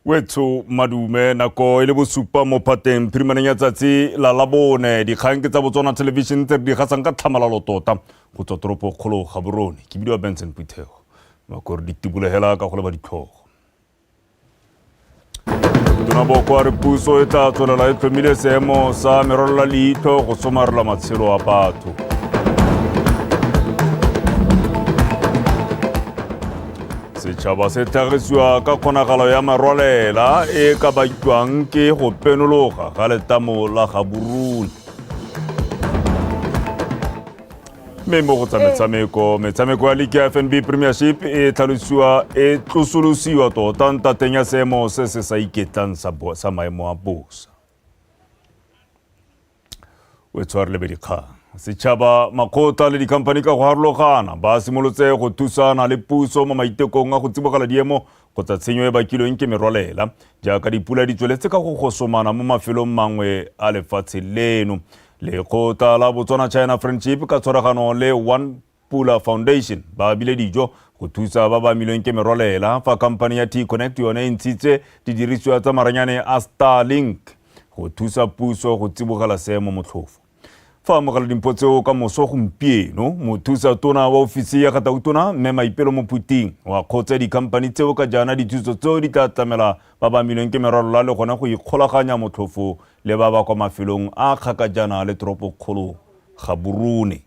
Wetsho madume nako e le bosupa mo phateng phirimaneng ya tsatsi la labone dikgang ke tsa Botswana Television tse re di gasang ka tlhamalalo tota go tswa toropo kgolo Gaborone. Ke bidiwa Benson Phuthego nako re di tibolegela ka go leba ditlhogo. Tona Boko a re puso e tla tswelela e tlhomile seemo sa merwalela leitlho go somarela matshelo a batho. Setšhaba se tlhagisiwa ka kgonagalo ya merwalela e ka bakiwang ke go penologa ga letamo la Gaborone. Mme mo go tsa metshameko, metshameko ya liki ya FNB Premiership e tlhalosiwa e tlosolosiwa tota ntateng ya seemo se se sa iketlang sa maemo a bosa. O tshware lebe dikgang. Setšhaba, makgotla le dikhamphani ka go harologana ba simolotse go thusana le puso mo maitekong a go tsibogela diemo kgotsa tshenyo e bakilweng ke merwalela jaaka dipula di tsweletse ka go gosomana mo mafelong mangwe a lefatshe leno. Lekgotla la Botswana China Friendship ka tshwaragano le One Pula Foundation ba abile dijo go thusa ba ba amilweng ke merwalela fa khamphani ya T-Connect yone e ntshitse didirisiwa tsa maranyane a Starlink go thusa puso go tsibogela seemo motlhofo. Fa amogela dimpho tseo ka moso gompieno, mothusa tona wa ofisi ya ga tautona Mme Maipelo Mophuting o akgotse dikhamphani tseo ka jaana dithuso tseo di tla tlamela ba ba amilweng ke merwalela le gone go ikgolaganya motlhofo le ba ba kwa mafelong a kgakajana le toropokgolo Gaborone.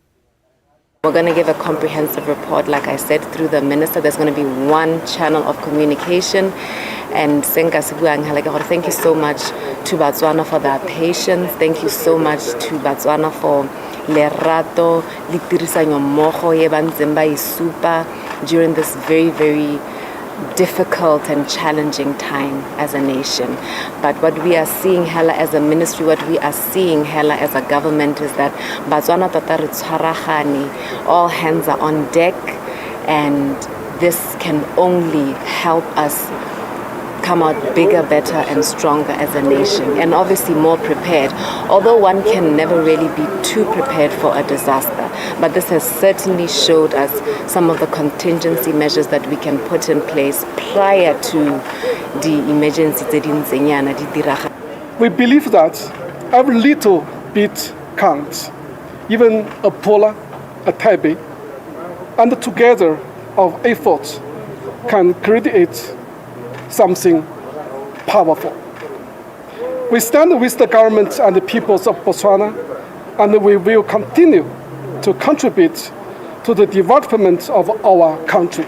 We're going to give a comprehensive report, like I said, through the minister. There's going to be one channel of communication. And senka se buang hela ke gore thank you so much to Batswana for their patience. Thank you so much to Batswana for lerato le tirisanyo mmogo ye ba ntseng ba e supa during this very, very difficult and challenging time as a nation. But what we are seeing hela as a ministry, what we are seeing hela as a government is that Batswana tota re tshwaragane, all hands are on deck, and this can only help us come out bigger, better, and stronger as a nation, and obviously more prepared. Although one can never really be too prepared for a disaster, but this has certainly showed us some of the contingency measures that we can put in place prior to the emergency tse di ntseng yana di diragala. We believe that every little bit counts, even a pula, a thebe, and together our efforts can create something powerful. We stand with the government and the peoples of Botswana, and we will continue to contribute to the development of our country.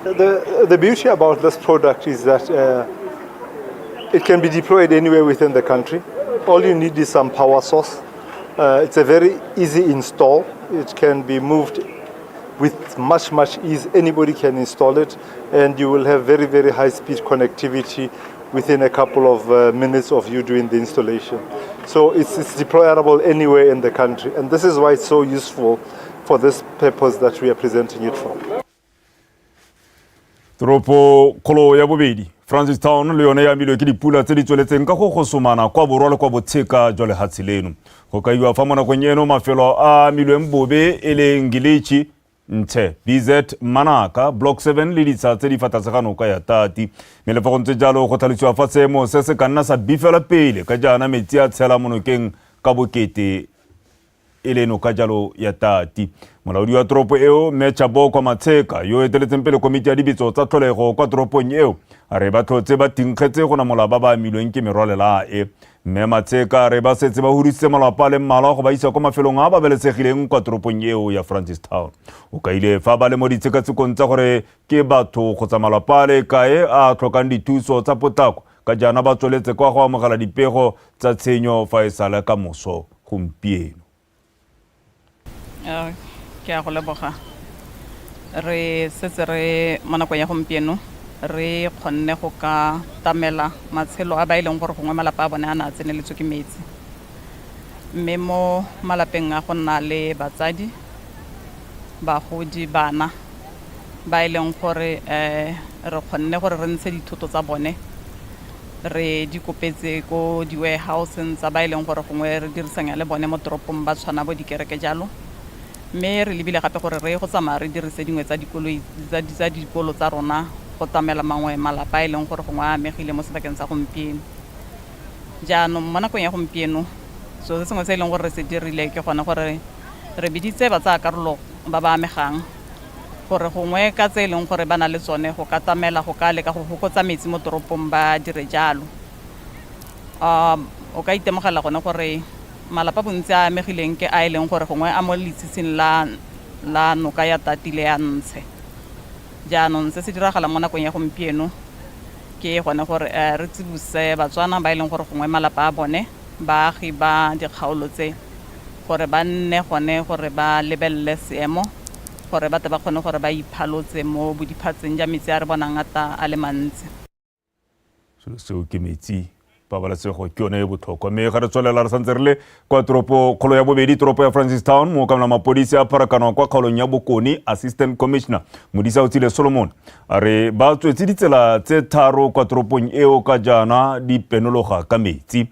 The beauty about this product is that it can be deployed anywhere within the country. All you need is some power source. It's a very easy install. It can be moved with much, much ease. Anybody can install it, and you will have very, very high speed connectivity within a couple of minutes of you doing the installation. So it's deployable anywhere in the country, and this is why it's so useful for this purpose that we are presenting it for. Toropo kgolo ya bobedi Francistown le yone e amilwe ke dipula tse di tsweletseng ka go gosomana kwa borwa le kwa botsheka jwa lehatshe leno. Go kaiwa fa mo nakong eno mafelo a amilweng bobe e le Ngilichi, Ntshe, BZ, Manaka, Block 7 le ditsha tse di fa tlase ga noka ya Tati. Mme le fa go ntse jalo go tlhalosiwa fa seemo se se ka nna sa bifela pele ka jaana metsi a tshela mo nokeng ka bokete e le noka jalo ya Tati. Molaodi wa toropo eo Mme Chabokwa Matsheka yo eteletseng pele komiti ya dibetso tsa tlholego kwa toropong eo a re ba tlhotse ba thinkgetse go namola ba ba amilweng ke merwalela e. Mme Matsheka a re ba setse ba hudisitse malapa a le mmalwa go ba isa kwa mafelong a babalesegileng kwa toropong eo ya Francistown. O kaile fa ba le mo ditshekatshekong tsa gore ke batho kgotsa malapa a le kae a tlhokang dithuso tsa potlako ka jaana ba tsweletse kwa go amogela dipego tsa tshenyo fa e sale ka moso gompieno. Ke a go leboga. Re setse re mo nakong ya gompieno re kgonne go ka tamela matshelo a ba e leng gore gongwe malapa a bone a ne a tseneletswe ke metsi. Mme mo malapeng a go nna le batsadi, bagodi, bana ba e leng gore re kgonne gore re ntshe dithoto tsa bone re di kopetse ko di-warehouseng tsa ba e leng gore gongwe re dirisanya le bone mo toropong ba tshwana bo dikereke jalo. Mme re lebile gape gore re go tsamaya re dirise dingwe tsa dikoloi tsa dikolo tsa rona go tlamela mangwe malapa a e leng gore gongwe a amegile mo sebakeng sa gompieno. Jaanong mo nakong ya gompieno selo se sengwe se e leng gore re se dirile ke gone gore re biditse batsaya karolo ba ba amegang gore gongwe ka tse e leng gore ba na le tsone go ka tlamela go ka leka go fokotsa metsi mo toropong ba dire jalo. O ka itemogela gone gore malapa bontsi a amegileng ke a e leng gore gongwe a mo letshitshing la la noka ya Tati le ya Ntshe. Jaanong se se diragalang mo nakong ya gompieno ke gone gore re tsibose Batswana ba e leng gore gongwe malapa a bone baagi ba dikgaolo tse gore ba nne gone gore ba lebelele seemo gore ba tle ba kgone gore ba iphalotse mo bodiphatseng ja metsi a re bonang a tla a le mantsi. Selo seo ke metsi. Pabalesego ke yone e botlhokwa. Mme ga re tswelela re santse re le kwa toropo kgolo ya bobedi, toropo ya Francistown, mookamela mapodisi a pharakano kwa kgaolong ya Bokone, Assistant Commissioner Modisa Otsile Solomon a re ba tswetse ditsela tse tharo kwa toropong eo ka jaana di penologa ka metsi.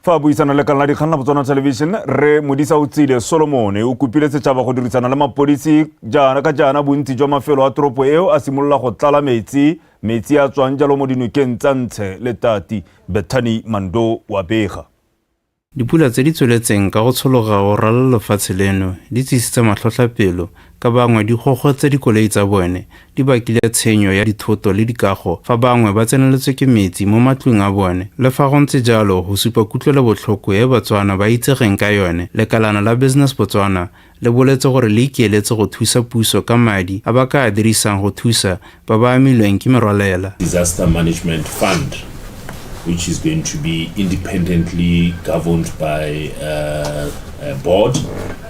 Fa a buisana le lekala la dikgang la Botswana Television, Rre Modisa Otsile Solomon o kopile setšhaba go dirisana le mapodisi jaana ka jaana bontsi jwa mafelo a toropo eo a simolola go tlala metsi, metsi a tswang jalo mo dinokeng tsa Ntshe le Tati. Bethany Mando wa bega. Dipula tse di tsweletseng ka go tshologa go ralala lefatshe leno di tsisitse matlhotlhapelo ka bangwe di gogotse dikoloi tsa bone, di bakile tshenyo ya dithoto le dikago fa bangwe ba tseneletswe ke metsi mo matlong a bone. Le fa go ntse jalo, go supa kutlwelobotlhoko e Batswana ba itsegeng ka yone, lekalana la Business Botswana le boletse gore le ikeeletse go thusa puso ka madi a ba ka a dirisang go thusa ba ba amilweng ke merwalela. Disaster Management Fund, which is going to be independently governed by a board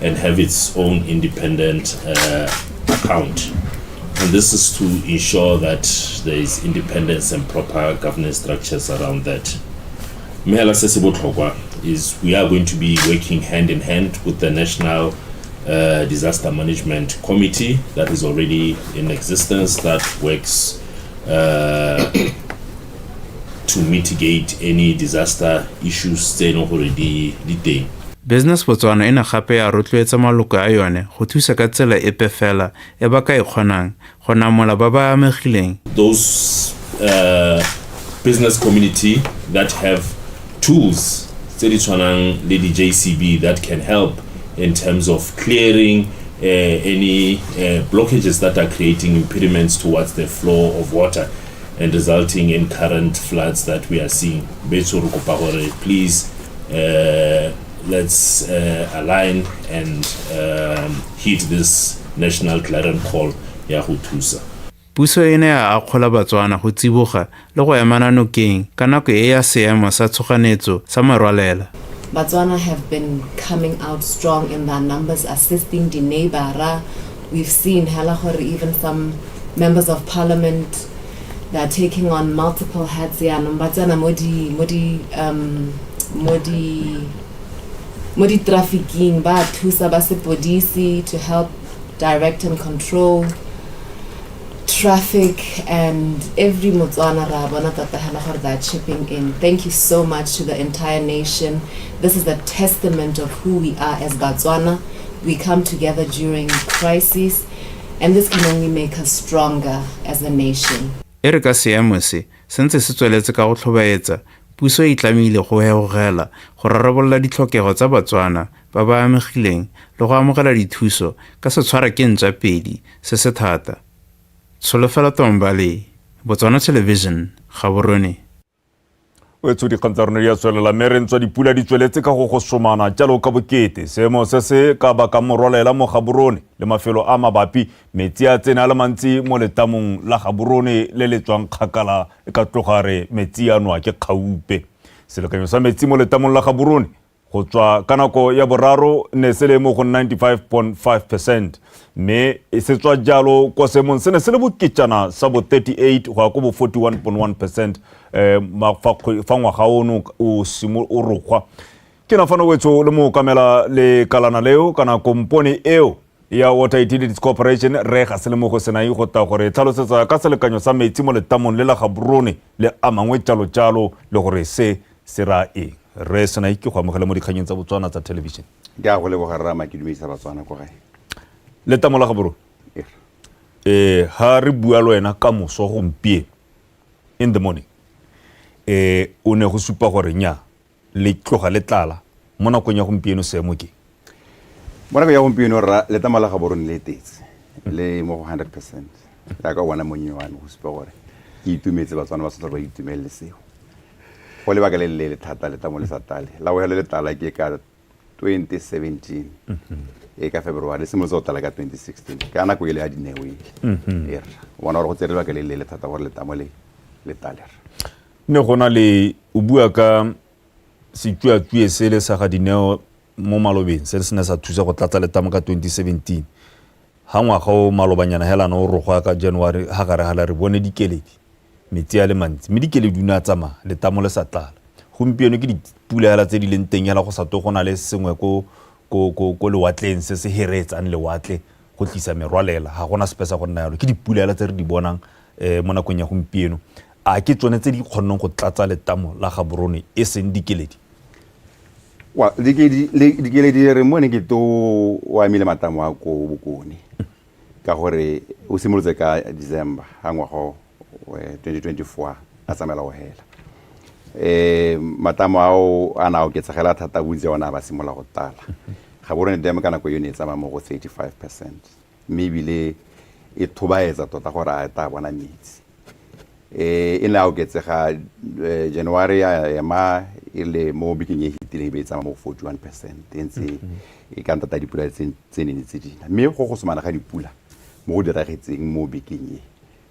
and have its own independent account. And this is to ensure that there is independence and proper governance structures around that. Mme hela se se botlhokwa is we are going to be working hand in hand with the National Disaster Management Committee that is already in existence that works to mitigate any disaster issues tse e leng gore di di teng. Business Botswana e ne gape ya rotloetsa maloko a yone go thusa ka tsela epe fela e ba ka e kgonang go namola ba ba amegileng. Those business community that have tools tse di tshwanang le di-JCB that can help in terms of clearing any blockages that are creating impediments towards the flow of water and resulting in current floods that we are seeing. Betso re kopa gore please let's align and hit this national clarion call ya go thusa. Puso e ne ya akgola Batswana go tsiboga le go emana nokeng ka nako e ya seemo sa tshoganetso sa merwalela. Batswana have been coming out strong in their numbers assisting di neighbour-ra. We've seen hela gore even some members of parliament they are taking on multiple hats yaanong ba tsena mo di mo di um mo di mo di trafficking ba thusa ba sepodisi to help direct and control traffic and every Motswana ra bona tota hela gore they are chipping in. Thank you so much to the entire nation. This is a testament of who we are as Batswana. We come together during crises and this can only make us stronger as a nation. E re ka seemo se sentse se tsweletse ka go tlhobaetsa, puso e itlamile go hegogela go rarabolola ditlhokego tsa Batswana ba ba amegileng le go amogela dithuso ka setshwara ke ntša pedi se se thata. Tsholofelo Tombale, Botswana Television, Gaborone. Wetsho dikgang tsa rona di a tswelela mme re ntswa dipula di tsweletse ka go gosomana jalo ka bokete. Seemo se se ka bakang morwalela mo Gaborone le mafelo a mabapi. Metsi a tsene a le mantsi mo letamong la Gaborone le le tswang kgakala e ka tloga re metsi a nwa ke kgaupe. Selekanyo sa metsi mo letamong la Gaborone go tswa ka nako ya boraro ne se le mo go 95.5 percent mme e se tswa jalo kwa seemong se ne se le boketšana sa bo 38 go ya ko bo 41.1 percent fa ngwaga ono o o rogwa. Ke nafano wetso le mookamela lekalana leo kana kompone eo ya Water Utilities Corporation re ga se le mo go senai go tla gore tlhalosetsa ka selekanyo sa metsi mo letamong le la Gaborone le a mangwe jalo jalo le gore se se raya eng. Rre Senai ke go amogela mo dikganyeng tsa Botswana tsa television. Ke a go leboga rra ke dumedisa Batswana ko gae. Letamo la Gaborone. Um ga re bua le wena ka moso gompieno in the morning, um o ne go supa gore nya le tloga le tlala. Mo nakong ya gompieno seemo ke? Mo nakong ya gompieno, rra, letamo la Gaborone le etetse le mo go 100%. Jaaka o bona monnye wa me, go supa gore ke itumetse. Batswana ba tshwanetse ba itumelele seo. Go lebaka le le leele thata letamo le sa tale. La bogelo le tala ke ka 2017, e ka February. Le simolotse go tala ka 2016 ka nako ele ya Dineo ele. E rra, o bona gore go tsere lebaka le le leele thata gore letamo le le tale, rra. Ne go na le o bua ka setsuatsue sele sa ga Dineo mo malobeng, se se ne sa thusa go tlatsa letamo ka 2017. Ga ngwaga o malobanyana helana o rogwa ka January ga gare gala, re bone dikeledi, metsi a le mantsi, mme dikeledi o ne a tsamaya letamo le sa tlala. Gompieno ke dipula hela tse di leng teng hela, go sa to go na le sengwe ko lewatleng se se hereetsang lewatle go tlisa merwalela. Ga gona sepe sa go nna yalo, ke dipula hela tse re di bonang mo nakong ya gompieno. A ke tsone tse di kgonneng go tlatsa letamo la Gaborone, e seng dikeledi? Wa dikeledi re mone ke to o amile matamo a ko bokone, ka gore o simolotse ka December ga ngwaga 2024 a tsamaela go hela. Matamo ao a na a oketsegela thata, bontsi ona a ba simolola go tala. Gaborone Dam ka nako yone e tsamaya mo go 35%, mme ebile e thobaetsa tota gore a tla bona metsi. E ne a oketsega January, ya ema e le mo bekeng e fetileng, e be e tsamaya mo go 41% e ntse e ka ntata dipula tse nene tse dina. Mme go go somana ga dipula mo go diragetseng mo bekeng e,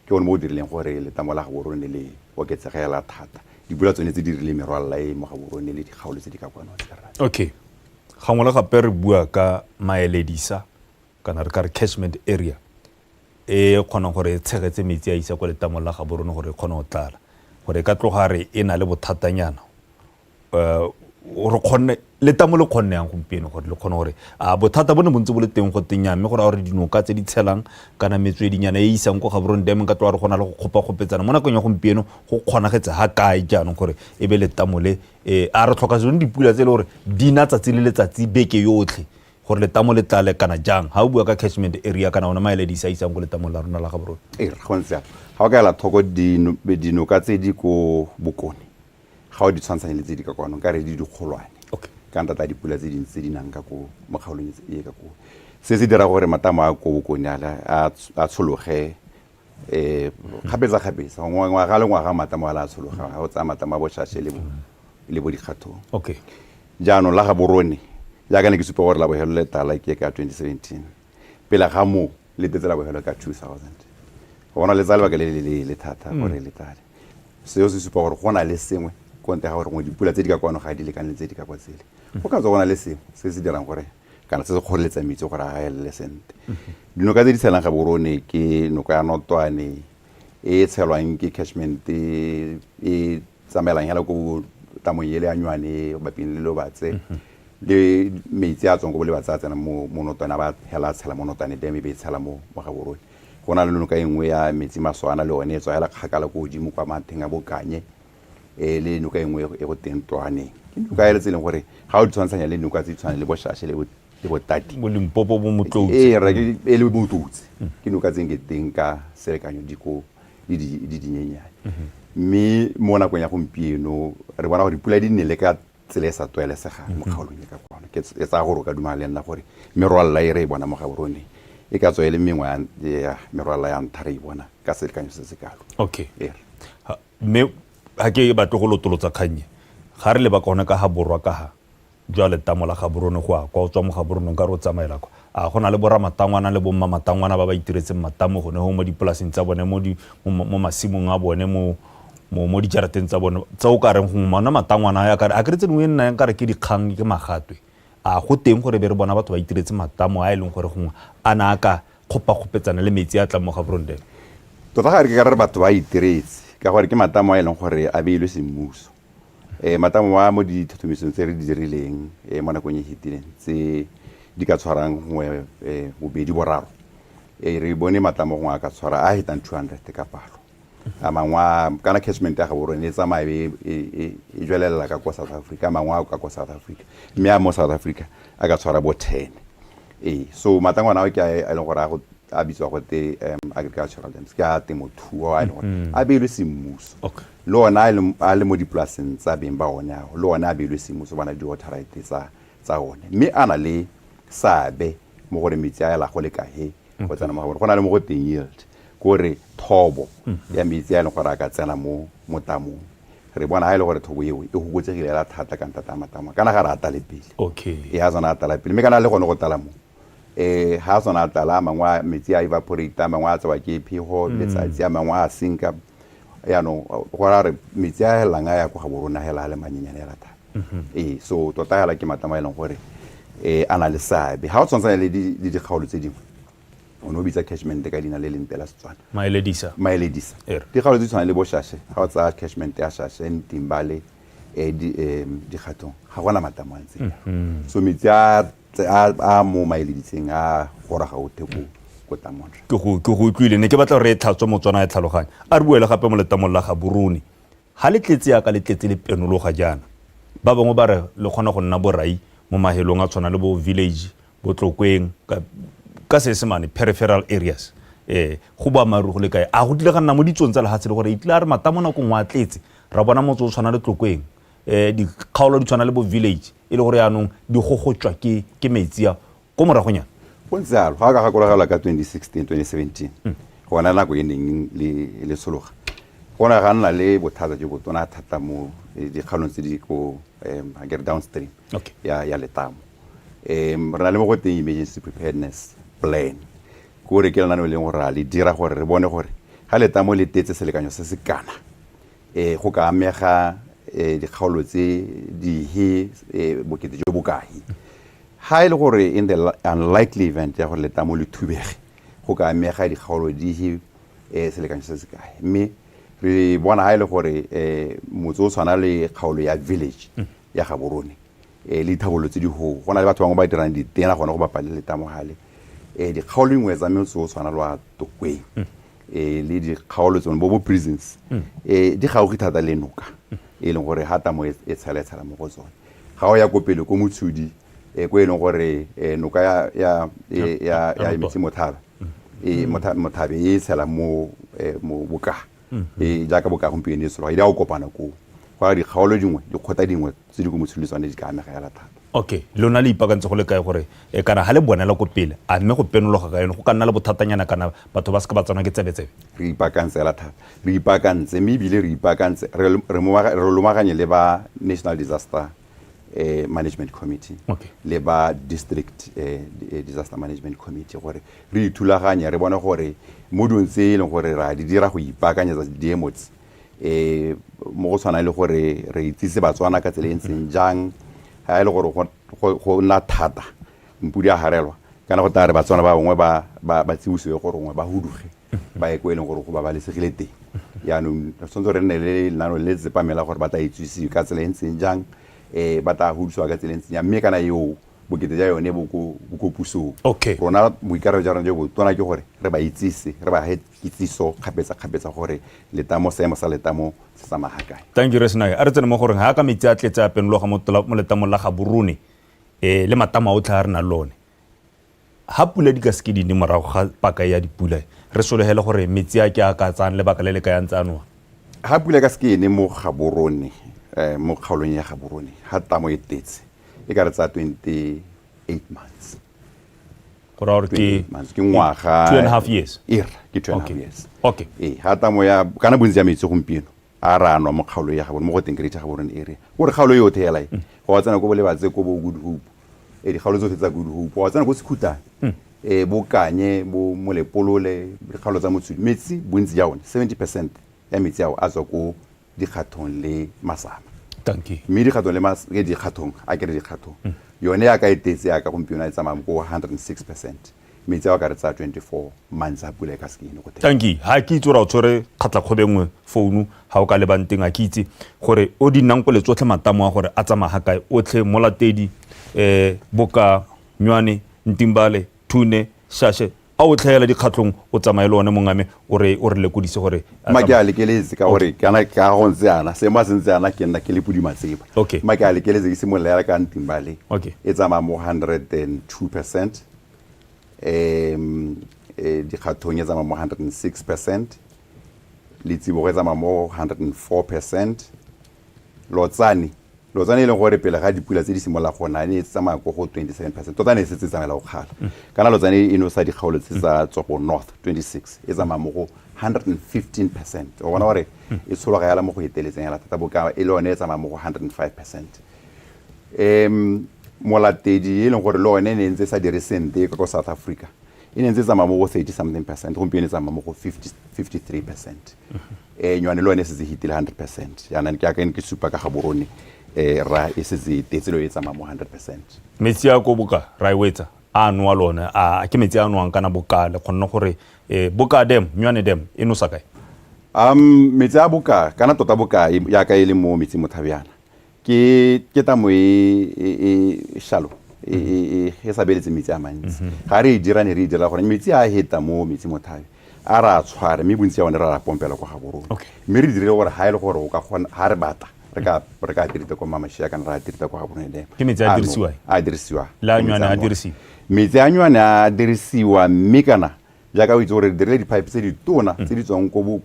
ke one mo go dirileng gore letamo la Gaborone le oketsegela thata. Dipula tsone tse di rileng merwalela e mo Gaborone le dikgaolo tse di ka kwano tse. Okay, gangwe le gape re bua ka maeledisa, kana re ka re catchment area e kgonang gore e tshegetse metsi a isa kwa letamong la Gaborone gore e kgone go tlala, gore e ka tloga re e na le bothatanyana. Re kgonne letamo le kgonne yang gompieno gore le kgone gore a bothata bo ne bontse bo le teng go teng yang, mme gore a gore dinoka tse di tshelang kana metswedinyana e isang ko Gaborone Dam ka tloga re go na le go kgopakgopetsana, mo nakong ya gompieno go kgonagetse ga kae jaanong gore e be letamo le a re tlhoka tsone dipula tse e le gore di na tsatsi le letsatsi beke yotlhe gore letamo le tlale, kana jang, ga o bua ka catchment area kana one maeledi a isang ko letamong la rona la Gaborone? Ee, go ntse jalo. Ga o ka ela thoko dinoka tse di ko bokone, ga o di tshwantshanye le tse di ka kwano, nkare di dikgolwane ka ntata ya dipula tse dintsi tse di nang ka ko mo kgaolong e ka ko. Se se dira gore matamo a ko bokone a tshologe kgapetsa kgapetsa, ngwaga le ngwaga matamo a le a tshologa, ga o tsaya matamo a boshashe le bo Dikgathong. Jaanong la Gaborone, jaaka ne ke supa gore la bogelo le tala ke ka 2017, pele ga moo le tetse la bogelo ka 2000. Go bona le tsaya lebaka le le leele thata gore le tlale. Seo se supa gore go na le sengwe ko ntle ga gore gongwe dipula tse di ka kwano ga di lekane le tse di ka kwa tsele. Go ka tswa go na le sengwe se se dirang gore kana se se kgoreletsang metsi gore a elele sentle. Dinoka tse di tshelang Gaborone ke noka ya Notwane e tshelwang ke catchment e tsamaelang hela ko tamong ele ya Nywane baping le Lobatse, le metsi a tswang ko Bolebatse a tsenang mo Notwane, a ba hela a tshela mo Notwane Dam, e be e tshela mo Gaborone. Go na le noka e nngwe ya metsi maswana, le one e tswa hela kgakala ko godimo kwa matheng a Bokanye, e le noka e nngwe e go teng Twaneng. Ke noka ele tse e leng gore ga o di tshwantshanya le noka tse di tshwanang le Boshashe le Botati, bo Limpopo, bo Motloutse. Ee, rra, e le Motloutse, ke noka tse nke teng ka selekanyo di ko di di dinyenyane. Mme mo nakong ya gompieno re bona gore dipula di nne le ka tsela e sa tlwaelesegang mo kgaolong e ka kwano. Ke e tsaya gore o ka dumela le nna gore merwalela e re e bona mo Gaborone e ka tswa e le mengwe ya merwalela ya ntlha re e bona ka selekanyo se se kalo. Ee. Mme ga ke batle go lotolotsa kgannye, ga re leba ka gone ka ga borwa ka ga jwa letamo la Gaborone go a kwa o tswa mo Gaborone nka re o tsamaela kwa, a go na le boramatangwana le bommamatangwana ba ba itiretseng matamo gone go mo dipolaseng tsa bone, mo masimong a bone, mo dijarateng tsa bone, tse o ka reng gongwe one matangwana a a kere tse dingwe e nna nkare ke dikgang, ke magatwe? A go teng gore be re bona batho ba itiretse matamo a e leng gore gongwe a na a ka kgopakgopetsana le metsi a tlang mo Gaborone Dam? Tota ga re ke ka re batho ba itiretse, ka gore ke matamo a e leng gore a beilwe semmuso. Matamo a mo ditlhotlhomisong tse re di dirileng mo nakong e fetileng tse di ka tshwarang gongwe bobedi boraro, re bone matamo gongwe a ka tshwara a fetang 200 ka palo. A mangwe a kana catchment ya Gaborone e tsamaya e jwelelela ka ko South Africa, a mangwe a ka ko South Africa, mme a mo South Africa a ka tshwara bo 10. Ee, so matangwana ao ke a e leng gore a go a bitswa gote agricultural dams, ke a temothuo a e leng gore a beilwe semmuso. Le ona a le mo dipolaseng tsa beng ba one ao, le one a beilwe semmuso, ba na le di-water right tsa one, mme a na le seabe mo gore metsi a ela go le kae go tsena mo ga bone. Go na le mo go teng yield, kore thobo ya metsi a e leng gore a ka tsena mo motamong. Re bona ga e le gore thobo eo e fokotsegile hela thata ka ntata ya matamo, kana ga re a tale pele. E ga tsona a tala pele, mme kana le gone go tala mo ga tsona a tala, a mangwe a metsi a evaporate, a mangwe a tsewa ke phego, letsatsi, a mangwe a sinka. Yaanong go raya gore metsi a helelang a ya ko ga borona hela a le manyenyane hela thata. Ee, so tota hela ke matamo a e leng gore a na le seabe ga o tshwantsane le dikgaolo tse dingwe. O ne o bitsa catchment ka leina le lentle la Setswana. Maeledisa. Maeledisa. Dikgaolo tse di tshwanang le bo Shashe, ga o tsaya catchment ya Shashe, Ntimbale, Dikgathong, ga gona matamo a ntseng jalo. So metsi a mo maeleditseng a goroga othe ko tamong. Ke go utlwile, ne ke batla gore e tlhatswe Motswana e tlhaloganye. A re buele gape mo letamong la Gaborone. Ga le tletse yaka le tletse le penologa jaana, ba bangwe ba re le kgona go nna borai mo mahelong a tshwana le bo Village, bo Tlokweng, ka Seesemane peripheral areas. Go boammaaruri go le kae? A go tlile ga nna mo ditsong tsa lehatshe le gore e tlile a re matamo nako nngwe a tletse, ra bona motse o tshwana le Tlokweng, dikgaolo di tshwana le bo Village, e le gore yaanong di gogotswa ke metsi a ko moragonyana? Go ntse jalo. Ga o ka gakologelwa ka 2016, 2017, gona nako e neng le tshologa, go ne ga nna le bothata jo botona thata mo dikgaolong tse di ko, ga ke re downstream ya letamo. Re na le mo go teng emergency preparedness plan, kore ke lenaneo le leng gore ra le dira gore re bone gore ga letamo le tetse selekanyo se se kana, go ka amega dikgaolo tse dihe, bokete jo bokae. Ga e le gore in the unlikely event ya gore letamo le thubege, go ka amega dikgaolo dihe, selekanyo se se kae. Mme re bona ga e le gore motse o tshwana le kgaolo ya Village ya Gaborone, le dithabololo tse di hoo, go na le batho bangwe ba dirang ditena gone go bapa le letamo gale. Dikgaolo dingwe tsa motse o tshwana le wa Tokweng, le dikgaolo tsone bo prisons, di gaufi thata le noka, e leng gore ga tamo e tshela, e tshela mo go tsone. Ga o ya ko pele ko Motshodi, ko e leng gore noka ya metsi Mothabe, Mothabe e tshela mo Bokaa, jaaka Bokaa gompieno e tshologa, e di a go kopana koo. Go ya dikgaolo dingwe, dikgotla dingwe tse di ko Motshodi le tsone di ka amega hela thata. Okay, lona le ipaakantse go le kae gore kana ga le bonela ko pele, a mme go penologa ka yone go ka nna le bothatanyana kana batho ba seka ba tsenwa ke tsebetsebe? Re ipaakantse hela thata, re ipaakantse, mme ebile re ipaakantse, re lomaganye le ba National Disaster Management Committee le ba District Disaster Management Committee gore re ithulaganye, re bone gore mo dilong tse e leng gore ra di dira go ipaakanyetsa diemo tse, mo go tshwana le gore re itsise Batswana ka tsela e ntseng jang. Ga e le gore go nna thata mpudi a harelwa, kana go tla re Batswana ba bangwe ba tsibosiwe gore gongwe ba huduge ba ye ko e leng gore go babalesegile teng. Yaanong re tshwanetse re nne le lenaneo le tsepamela gore ba tla itsisiwe ka tsela e ntseng jang, ba tla hudusiwa ka tsela e ntseng jang, mme kana eo bokete ja yone bo ko pusong. Rona boikarabelo jwa rona jo botona ke gore re ba itsise, re ba he kitsiso kgapetsa-kgapetsa gore letamo, seemo sa letamo se tsamaya ga kae. Thank you, Resenake. A re tsene mo goreng ga ka metsi a tletse a penologa mo letamong la Gaborone, le matamo a otlhe a re nang le one, ha pula di ka seke di ne morago ga paka ya dipula, re solegele gore metsi a ke a ka tsayang lebaka le le ka yang tsa noa? Ha pula ka seke e ne mo Gaborone, mo kgaolong ya Gaborone, ha tamo e tetse, e ka re tsaya 28 months. Go raya gore ke 28 months, ke ngwaga. Two and a half years. E re, ke two and a half years. Ee, ha tamo ya, kana bontsi ya metsi gompieno a re a nwa mo kgaolo ya Gaborone, mo go teng Greater Gaborone area. Gore kgaolo e yotlhe hela e, go wa tsena ko Bolebatse, ko bo Good Hope, dikgaolo tsotlhe tsa Good Hope, wa tsena ko Sekhutane, bo Kanye, bo Molepolole, dikgaolo tsa Motshodi, metsi bontsi ja one, 70% ya metsi ao a tswa ko Dikgathong le Masama. Thank you. Mme Dikgathong le Dikgathong, a ke re Dikgathong, yone ya ka e tetse ya ka gompieno e tsamaya ko 106%. Metsi ao ka re tsaya 24 months a pula e ka se ke ene go teng. Thank you. Ha ke itse gore o tshwere kgatlakgobe nngwe founu ha o ka lebang teng, a ke itse gore o di nnang kole tsotlhe matamo a gore a tsamaya ga kae otlhe, Molatedi, Boka, Nywane, Ntimbale, Thune, Shashe, a o tlhaela dikgatlhong o tsamaye le one mongame o re o re lekodise gore a Ma ke a lekeletse ka gore kana ka go ntse ana seemo a se ntse ana ke nna ke le podi matseba. Ma ke a lekeletse ke simolola ya ka Ntimbale. E tsamaya mo 102%. Dikgathong e tsamaya mo 106%, Letsibogo e tsamaya mo 104%, Lotsane, Lotsane e leng gore pele ga dipula tse di simolola go na, e ne e tsamaya ko go 27%, tota ne e setse e tsamaela go kgala. Kana Lotsane e nosa dikgaolo tse tsa Tswapong North 26, e tsamaya mo go 115%. O bona gore e tshologa yala mo go eteletseng yala thata, boka e le yone e tsamaya mo go 105%. Molatedi e leng gore le one e ne e ntse e sa dire sente ka ko South Africa, e ne ntse e tsamaya mo go 30 something percent, gompieno e tsamaya mo go 53%. Nywane le one e setse e hitile 100%. Jaanong ke akane ke supa ka Gaborone, ra e setse e tetse le e tsamaya mo 100%. Metsi a ko boka ra e wetsa a nowa le one a ke metsi a nowang kana boka le kgonne gore Bokaa Dam, Nywane Dam e nosa kae? Metsi a boka kana tota boka yaka e le mo metsing mothabeana ke tamo e shallow, e sa beletse metsi a mantsi. Ga re e dira ne re e dira gore metsi a heta mo metsi mothabe a ra tshware, mme bontsi ya one ra pompela kwa Gaborone. Mme re dirile gore ha e le gore o ka kgona, ha re batla re ka tirita kwa Mmamashia kana ra tirita kwa Gaborone Dam. Ke metsi a dirisiwa? A dirisiwa. Le a Nywane a dirisiwa? Metsi a Nywane a dirisiwa, mme kana jaaka o itse gore re dirile di-pipe tse di tona tse di tswang ko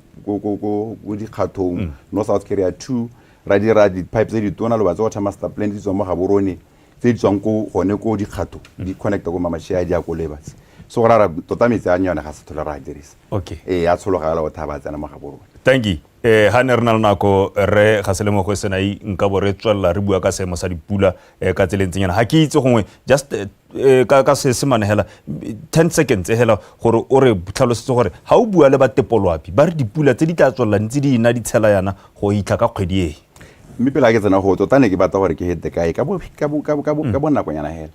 dikgathong North South Carrier 2, ra dira di-pipe tse di tona Lobatse Water Master Plan tse di tswang mo Gaborone, tse di tswang ko gone ko dikgatho di connecta ko Mmamashia di ya ko Lobatse. So go raya tota metsi a Nywane ga se tlhole ra a dirisa. Ee, a tshologa fela o ba tsena mo Gaborone. Thank you. Ha ne re na le nako re ga se lemogo Senai nka bo re tswelela re bua ka seemo sa dipula ka tsela e ntseng yana. Ga ke itse gongwe just ka seesemane hela 10 seconds hela gore o re tlhalosetse gore ga o bua le ba tepoloapi ba re dipula tse di tla tswelela ntse di ina di tshela yana go hitlha ka kgwedi e. Mme pele ga ke tsena go tota ne ke batla gore ke hete kae ka bonakonyana hela.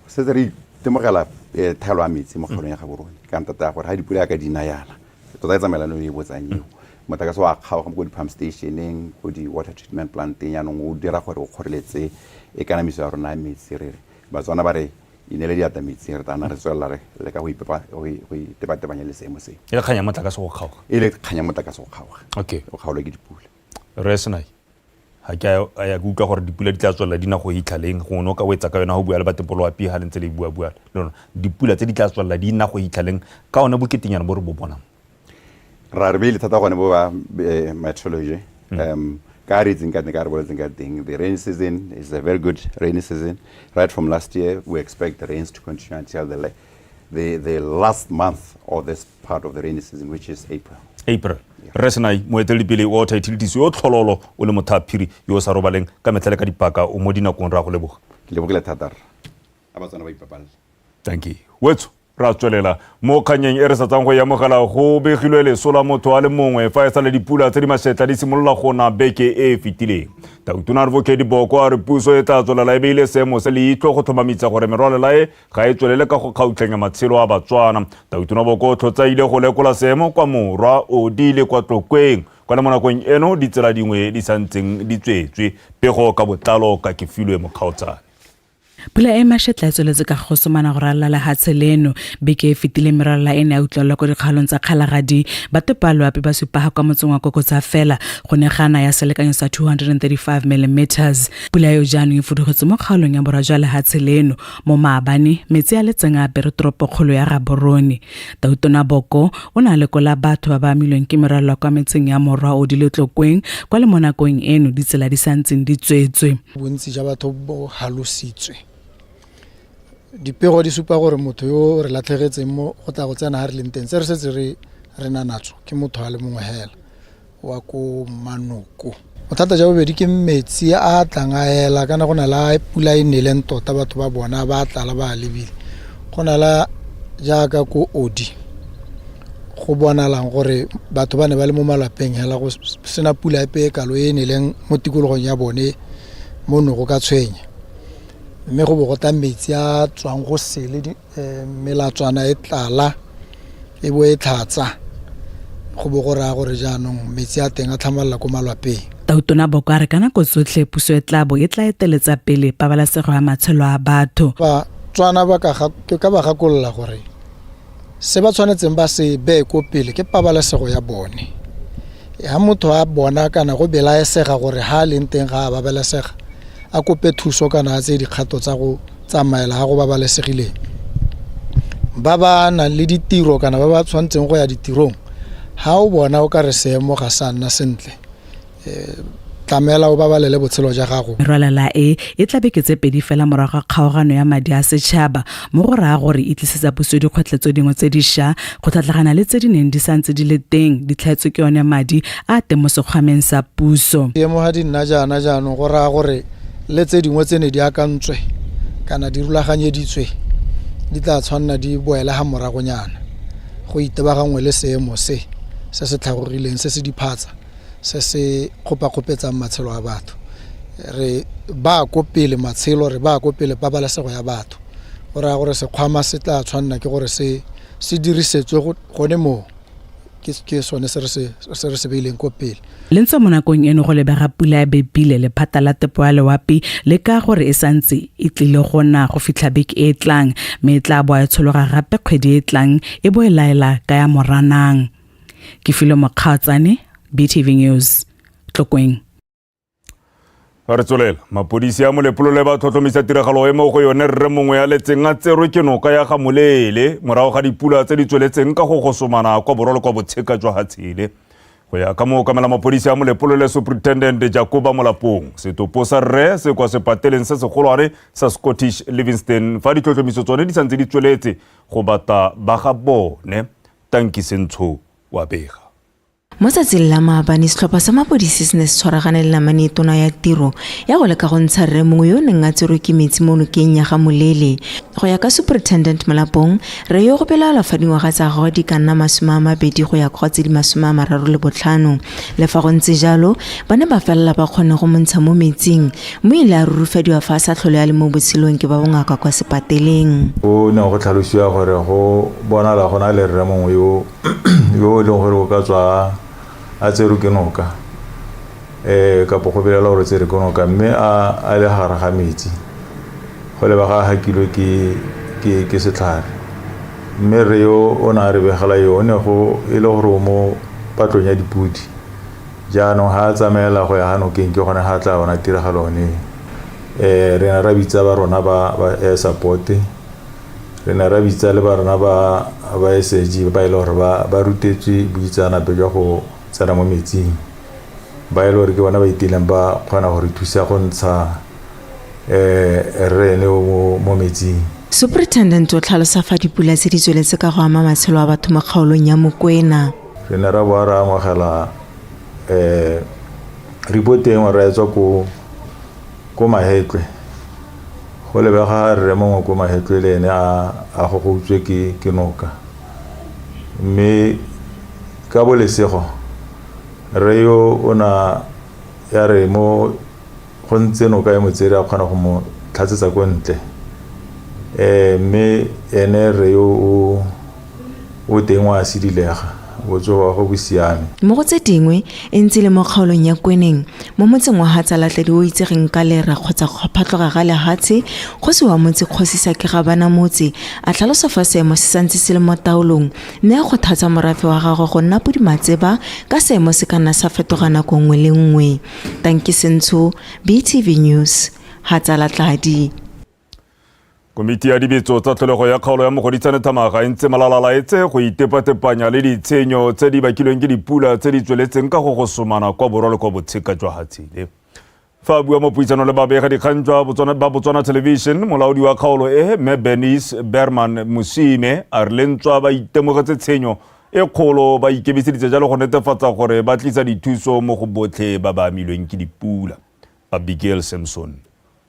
Setse re itemogela thaelo ya metsi mo kgaolong ya Gaborone ka ntata ya gore ga dipula ya ka di na yana tota e tsamaelana le e botsang eo. Motlakase wa kgaoga mo ko di-pump stationeng, ko di-water treatment planteng, jaanong o dira gore o kgoreletse e kanamiso ya rona ya metsi. Re re Batswana ba re inele diatla metsing, re tla nna re tswelela re leka go itebatebanya le seemo seo. E le kgang ya motlakase go kgaoga? E le kgang ya motlakase go kgaoga. O kgaolwa ke dipula. Rre Senai, ga ke a ya ke utlwa gore dipula di tla tswelela di na go hitlha leng, gongwe ne o ka wetsa ka yona go bua le batepoloapi ga le ntse le bua-bua le lona. Dipula tse di tla tswelela di na go hitlha leng ka one boketenyana bo re bo bonang? Ra re beile thata gone bo ba meteorology. Ka re itseng ka teng, ka re boletseng ka teng, the rainy season is a very good rainy season. Right from last year, we expect the rains to continue until the last month of this part of the rainy season, which is April. April. Rre Senai, moeteledipele wa Water Utilities yo tlhololo o le mothaphiri yo o sa robaleng ka metlha le ka dipaka, o mo dinakong, ra go leboga. Ke lebogile thata rra. A Batswana ba ipapalle. Thank you. Wetso, ra tswelela mo kganyeng e re sa tsang go e amogela. Go begilwe leso la motho a le mongwe fa e sa le dipula tse di mašetla di simolola go na beke e e fetileng. Tautona Advocate Boko a re puso e tla tswelela e beile seemo se leitlho go tlhomamisa gore merwalela e ga e tswelele ka go kgautlhanya matshelo a Batswana. Tautona Boko o tlhotsaile go lekola seemo kwa Morwa Odi le kwa Tlokweng, kwa le mo nakong eno ditsela dingwe di santseng di tswetswe. Pego ka botlalo ka Kefilwe Mokgaotsane. Pula e mashetla e tsweletse ka go gosomana go ralala lehatshe leno. Beke e fetileng merwalela e ne ya utlwalelwa ko dikgaolong tsa Kgalagadi. Batepa loapi ba supa kwa motseng wa Kokotsa fela go ne ga na ya selekanyo sa 235 millimeters. Pula eo jaanong e fudugetse mo kgaolong ya borwa jwa lehatshe leno. Mo maabane, metsi a letseng a apere toropokgolo ya Gaborone. Tautona Boko o ne a lekola batho ba ba amilweng ke merwalela kwa metseng ya Morwa Odi le Tlokweng, kwa le mo nakong eno ditsela di santseng di tswetswe. Bontsi jwa batho bo halositswe. Dipego di supa gore motho yo re latlhegetseng mo go tla go tsena ha re leng teng, tse re setse re na natso ke motho a le mongwe hela wa ko Manoko. Bothata jwa bobedi ke metsi a tlang a ela, kana go na le pula e neleng tota, batho ba bona ba tlala ba lebile. Go na le jaaka ko Odi go bonalang gore batho ba ne ba le mo malapeng hela, go sena pula epe e kalo e neleng mo tikologong ya bone mo no go ka tshwenya, mme go bo go tla metsi a tswang go sele, melatswana e tlala e bo e tlhatsa, go bo go raya gore jaanong metsi a teng a tlhamalala ko malwapeng. Tautona Boko a re ka nako tsotlhe puso e tla bo e tla eteletsa pele pabalesego ya matshelo a batho. Batswana ba ke ka ba gakolola gore se ba tshwanetseng ba se beye ko pele ke pabalesego ya bone. Ha motho a bona kana go belaesega gore ha a leng teng ga a babalesega, a kope thuso kana a tseye dikgato tsa go tsamaela ga go babalesegileng. Ba ba nang le ditiro kana ba ba tshwanetseng go ya ditirong, ha o bona o ka re seemo ga sa nna sentle, tlamela o babalele botshelo ja gago. Merwalela e e tla beke tse 2 fela morago ga kgaogano ya madi a setšhaba, mo go raya gore e tlisetsa puso dikgwetlho tse dingwe tse dišwa go tlhatlhagana le tse di neng di santse di le teng di tlhaetswe ke yone madi a teng mo sekgwameng sa puso. Seemo ga di nna jaana jaanong go raya gore le tse dingwe tse ne di akantswe kana di rulaganyeditswe di tla tshwanna di boele ga moragonyana go itebagangwe le seemo se se se tlhagogileng se se diphatsa se se kgopakgopetsang matshelo a batho. Re ba ko pele matshelo, re ba ko pele pabalesego ya batho. Go raya gore sekgwama se tla tshwanna ke gore se se dirisetswe gone moo, ke sone se re se beileng ko pele. Le ntse mo nakong eno go lebega pula ya bepile lephata la tepo ya loapi le ka gore e santse e tlile go na go fitlha beke e tlang, mme e tla boa e tshologa gape kgwedi e tlang e bo e laela ka ya Moranang. Ke Filo Mokgatsane, BTV News, Tlokweng. Re tswelela, mapodisi a Molepolole ba tlhotlhomisa tiragalo e mo go yone rre mongwe ya letseng a tserwe ke noka ya ga Moleele morago ga dipula tse di tsweletseng ka go gosomana kwa borwa le kwa botsheka jwa Hatshele. Go ya ka mookamela mapodisi a Molepolole Superintendent Jacoba Molapong, setopo sa rre se kwa sepateleng se segolwane sa Scottish Livingstone fa ditlhotlhomiso tsone di santse di tsweletse go batla ba ga bone. Tanki Sentsho wa bega. Mo tsatsing la maabane, setlhopha sa mapodisi se ne se tshwaragane le namane e tona ya tiro ya go leka go ntsha rre mongwe yo o neng a tserwe ke metsi mo nokeng ya ga Moleele. Go ya ka Superintendent Molapong, rre yo go belaelwa fa dingwaga tsa gagwe di ka nna 20 go ya kwa tse di 35. Le fa go ntse jalo, ba ne ba felela ba kgone go mo ntsha mo metsing, mme ile a rurufadiwa fa a sa tlhole a le mo botshelong ke ba bongaka kwa sepateleng. Go ne go tlhalosiwa gore go bonala go na le rre mongwe yo e leng gore o ka tswa a tserwe ke noka, kapo go belela gore tsere ke noka, mme a le gare ga metsi, go lebega a hakilwe ke setlhare. Mme rre yo o ne a re begela yo o ne go e le gore o mo patlong ya dipudi, jaanong ga a tsamaela go ya ga nokeng ke gone ga tla bona tiragalo one. Re ne ra bitsa ba rona ba air support, re ne ra bitsa le ba rona ba SAG ba e le gore ba rutetswe boitseanape jwa go tsena mo metsing, ba e le gore ke bona ba itileng ba kgona go re thusa go ntsha rre ene mo metsing. Superintendent o tlhalosa fa dipula tse di tsweletse ka go ama matshelo a batho mo kgaolong ya Mokwena. Re ne ra boa ra amogela report e nngwe ra e tswa ko Mahetlwe. Go lebega rre mongwe ko Mahetlwe le ene a gogoutswe ke noka, mme ka bolesego rre yo o na ya re mo go ntse noka e mo tsere a kgona go mo tlhatsetsa ko ntle, mme ene rre yo o teng wa sidilega, botsogo wa go bo siame. Mo go tse dingwe e ntse le mo kgaolong ya Kweneng, mo motseng wa Hatsalatladi o itsegeng ka lera kgotsa go phatloga ga lehatshe, kgosi wa motse Kgosi Sakegabana Motse a tlhalosa fa seemo se santse se le mo taolong, mme a kgothatsa morafe wa gagwe go nna podimatseba ka seemo se ka nna sa fetoga nako nngwe le nngwe. Tanki Sentsho, BTV News, Hatsalatladi. Komiti ya dibetso tsa tlholego ya kgaolo ya Mogoditshane Thamaga e ntse malalalaetse go itepatepanya le ditshenyo tse di bakilweng ke dipula tse di tsweletseng ka go gosomana kwa borwa le kwa botsheka jwa Hatshele. Fa a bua mo puisanong le babega dikgang jwa ba Botswana Television, molaodi wa kgaolo e Mme Bernice Berman Mosime a re le ntswa ba itemogetse tshenyo e kgolo, ba ikemiseditse jalo go netefatsa gore ba tlisa dithuso mo go botlhe ba ba amilweng ke dipula. Abigail Samson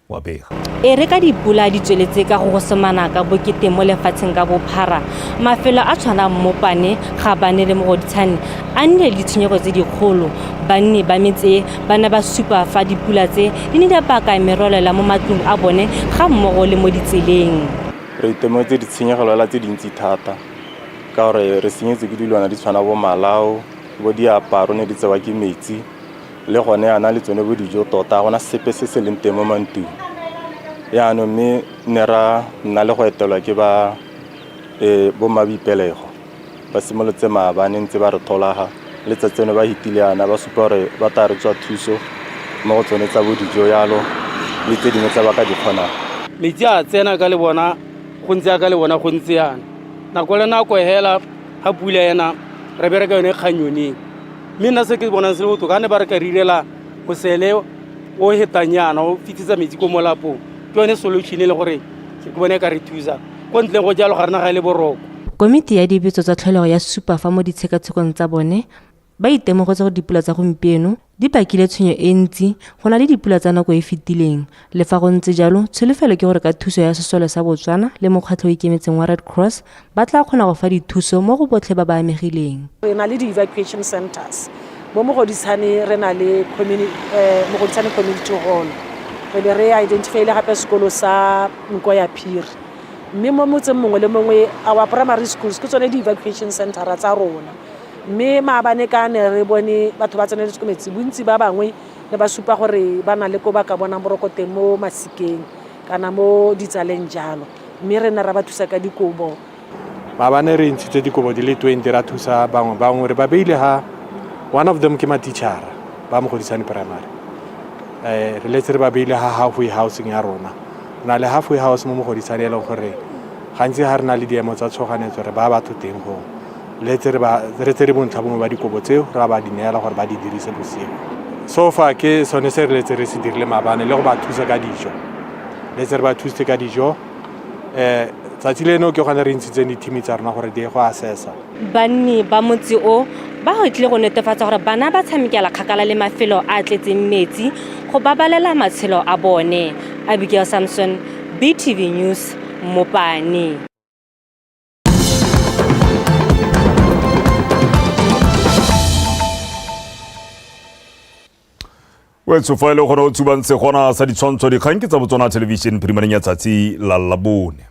wa bega. E re ka dipula di tsweletse ka go gosomana ka bokete mo lefatsheng ka bophara, mafelo a tshwanang Mopane, Gabane le Mogoditshane a nnile le ditshenyego tse dikgolo. Banni ba metse e ba ne ba supa fa dipula tse di ne di baka merwalela mo matlong a bone ga mmogo le mo ditseleng. Re itemogetse ditshenyegelo hela tse dintsi thata ka gore re senyetswe ke dilwana di tshwana bo malao, bo diaparo ne di tsewa ke metsi, le gone yana le tsone bo dijo tota, ga gona sepe se se leng teng mo mantlong. Yaanong mme ne ra nna le go etelwa ke ba bo mmaboipelego, ba simolotse maabane ntse ba re tholaga, letsatsi leno ba hitile yana ba supa gore ba tla re tswa thuso mo go tsone tsa bo dijo yalo le tse dingwe tsa ba ka di kgonang. Metsi a tsena ka le bona go ntse ya ka le bona go ntse yana. Nako le nako hela ga pula ena re bereka yone kgang yoneng. Mme nna se ke bonang se le botoka ne ba re ka rirela mosele o hetang yana o fitisetsa metsi ko molapong, ke yone solution e le gore ke bone e ka re thusa. Ko ntleng go jalo ga rena ga e le boroko. Komiti ya dibetso tsa tlholego ya supa fa mo ditshekatshekong tsa bone ba itemogetse gore dipula tsa gompieno di bakile tshenyo e ntsi go na le dipula tsa nako e fetileng. Le fa go ntse jalo, tsholofelo ke gore ka thuso ya sesole sa Botswana le mokgatlho o ikemetseng wa Red Cross ba tla kgona go fa dithuso mo go botlhe ba ba amegileng. Re na le di-evacuation centers mo Mogoditshane, re na le Mogoditshane Community Hall, re be re identify-ile gape sekolo sa Nko ya Phiri. Mme mo motseng mongwe le mongwe, our primary schools ke tsone di-evacuation center tsa rona. Mme maabane ka ne re bone batho ba tseneletse ko metsi, bontsi ba bangwe ne ba supa gore ba na le ko ba ka bonang boroko teng mo masikeng kana mo ditsaleng jalo, mme re ne ra ba thusa ka dikobo. Maabane re ntshitse dikobo di le 20 ra thusa bangwe, bangwe re ba beile ha, one of them ke matitšhara ba Mogoditshane Primary. Re letse re ba beile ha halfway housing ya rona. Re na le halfway house mo Mogoditshane e leng gore gantsi ha re na le diemo tsa tshoganetso re baya batho teng gongwe. Le tse re ba re tsere bontlha bongwe ba dikobo tseo ra ba di neela gore ba di dirise bosigo. So far ke sone se re letse re se dirile maabane, le go ba thusa ka dijo. Le tse re ba thusitse ka dijo. Tsatsi leno ke gone re ntshitseng dithimi tsa rona gore di ye go assessa. Banni ba motse o ba gwetlhile go netefatsa gore bana ba tshamekela kgakala le mafelo a a tletseng metsi go babalela matshelo a bone. Abigail Samson, BTV News, Mopani. Wetsho fa e le gore o tshubang segona sa ditshwantsho dikgang ke tsa Botswana Television phirimaneng ya tsatsi la Labone.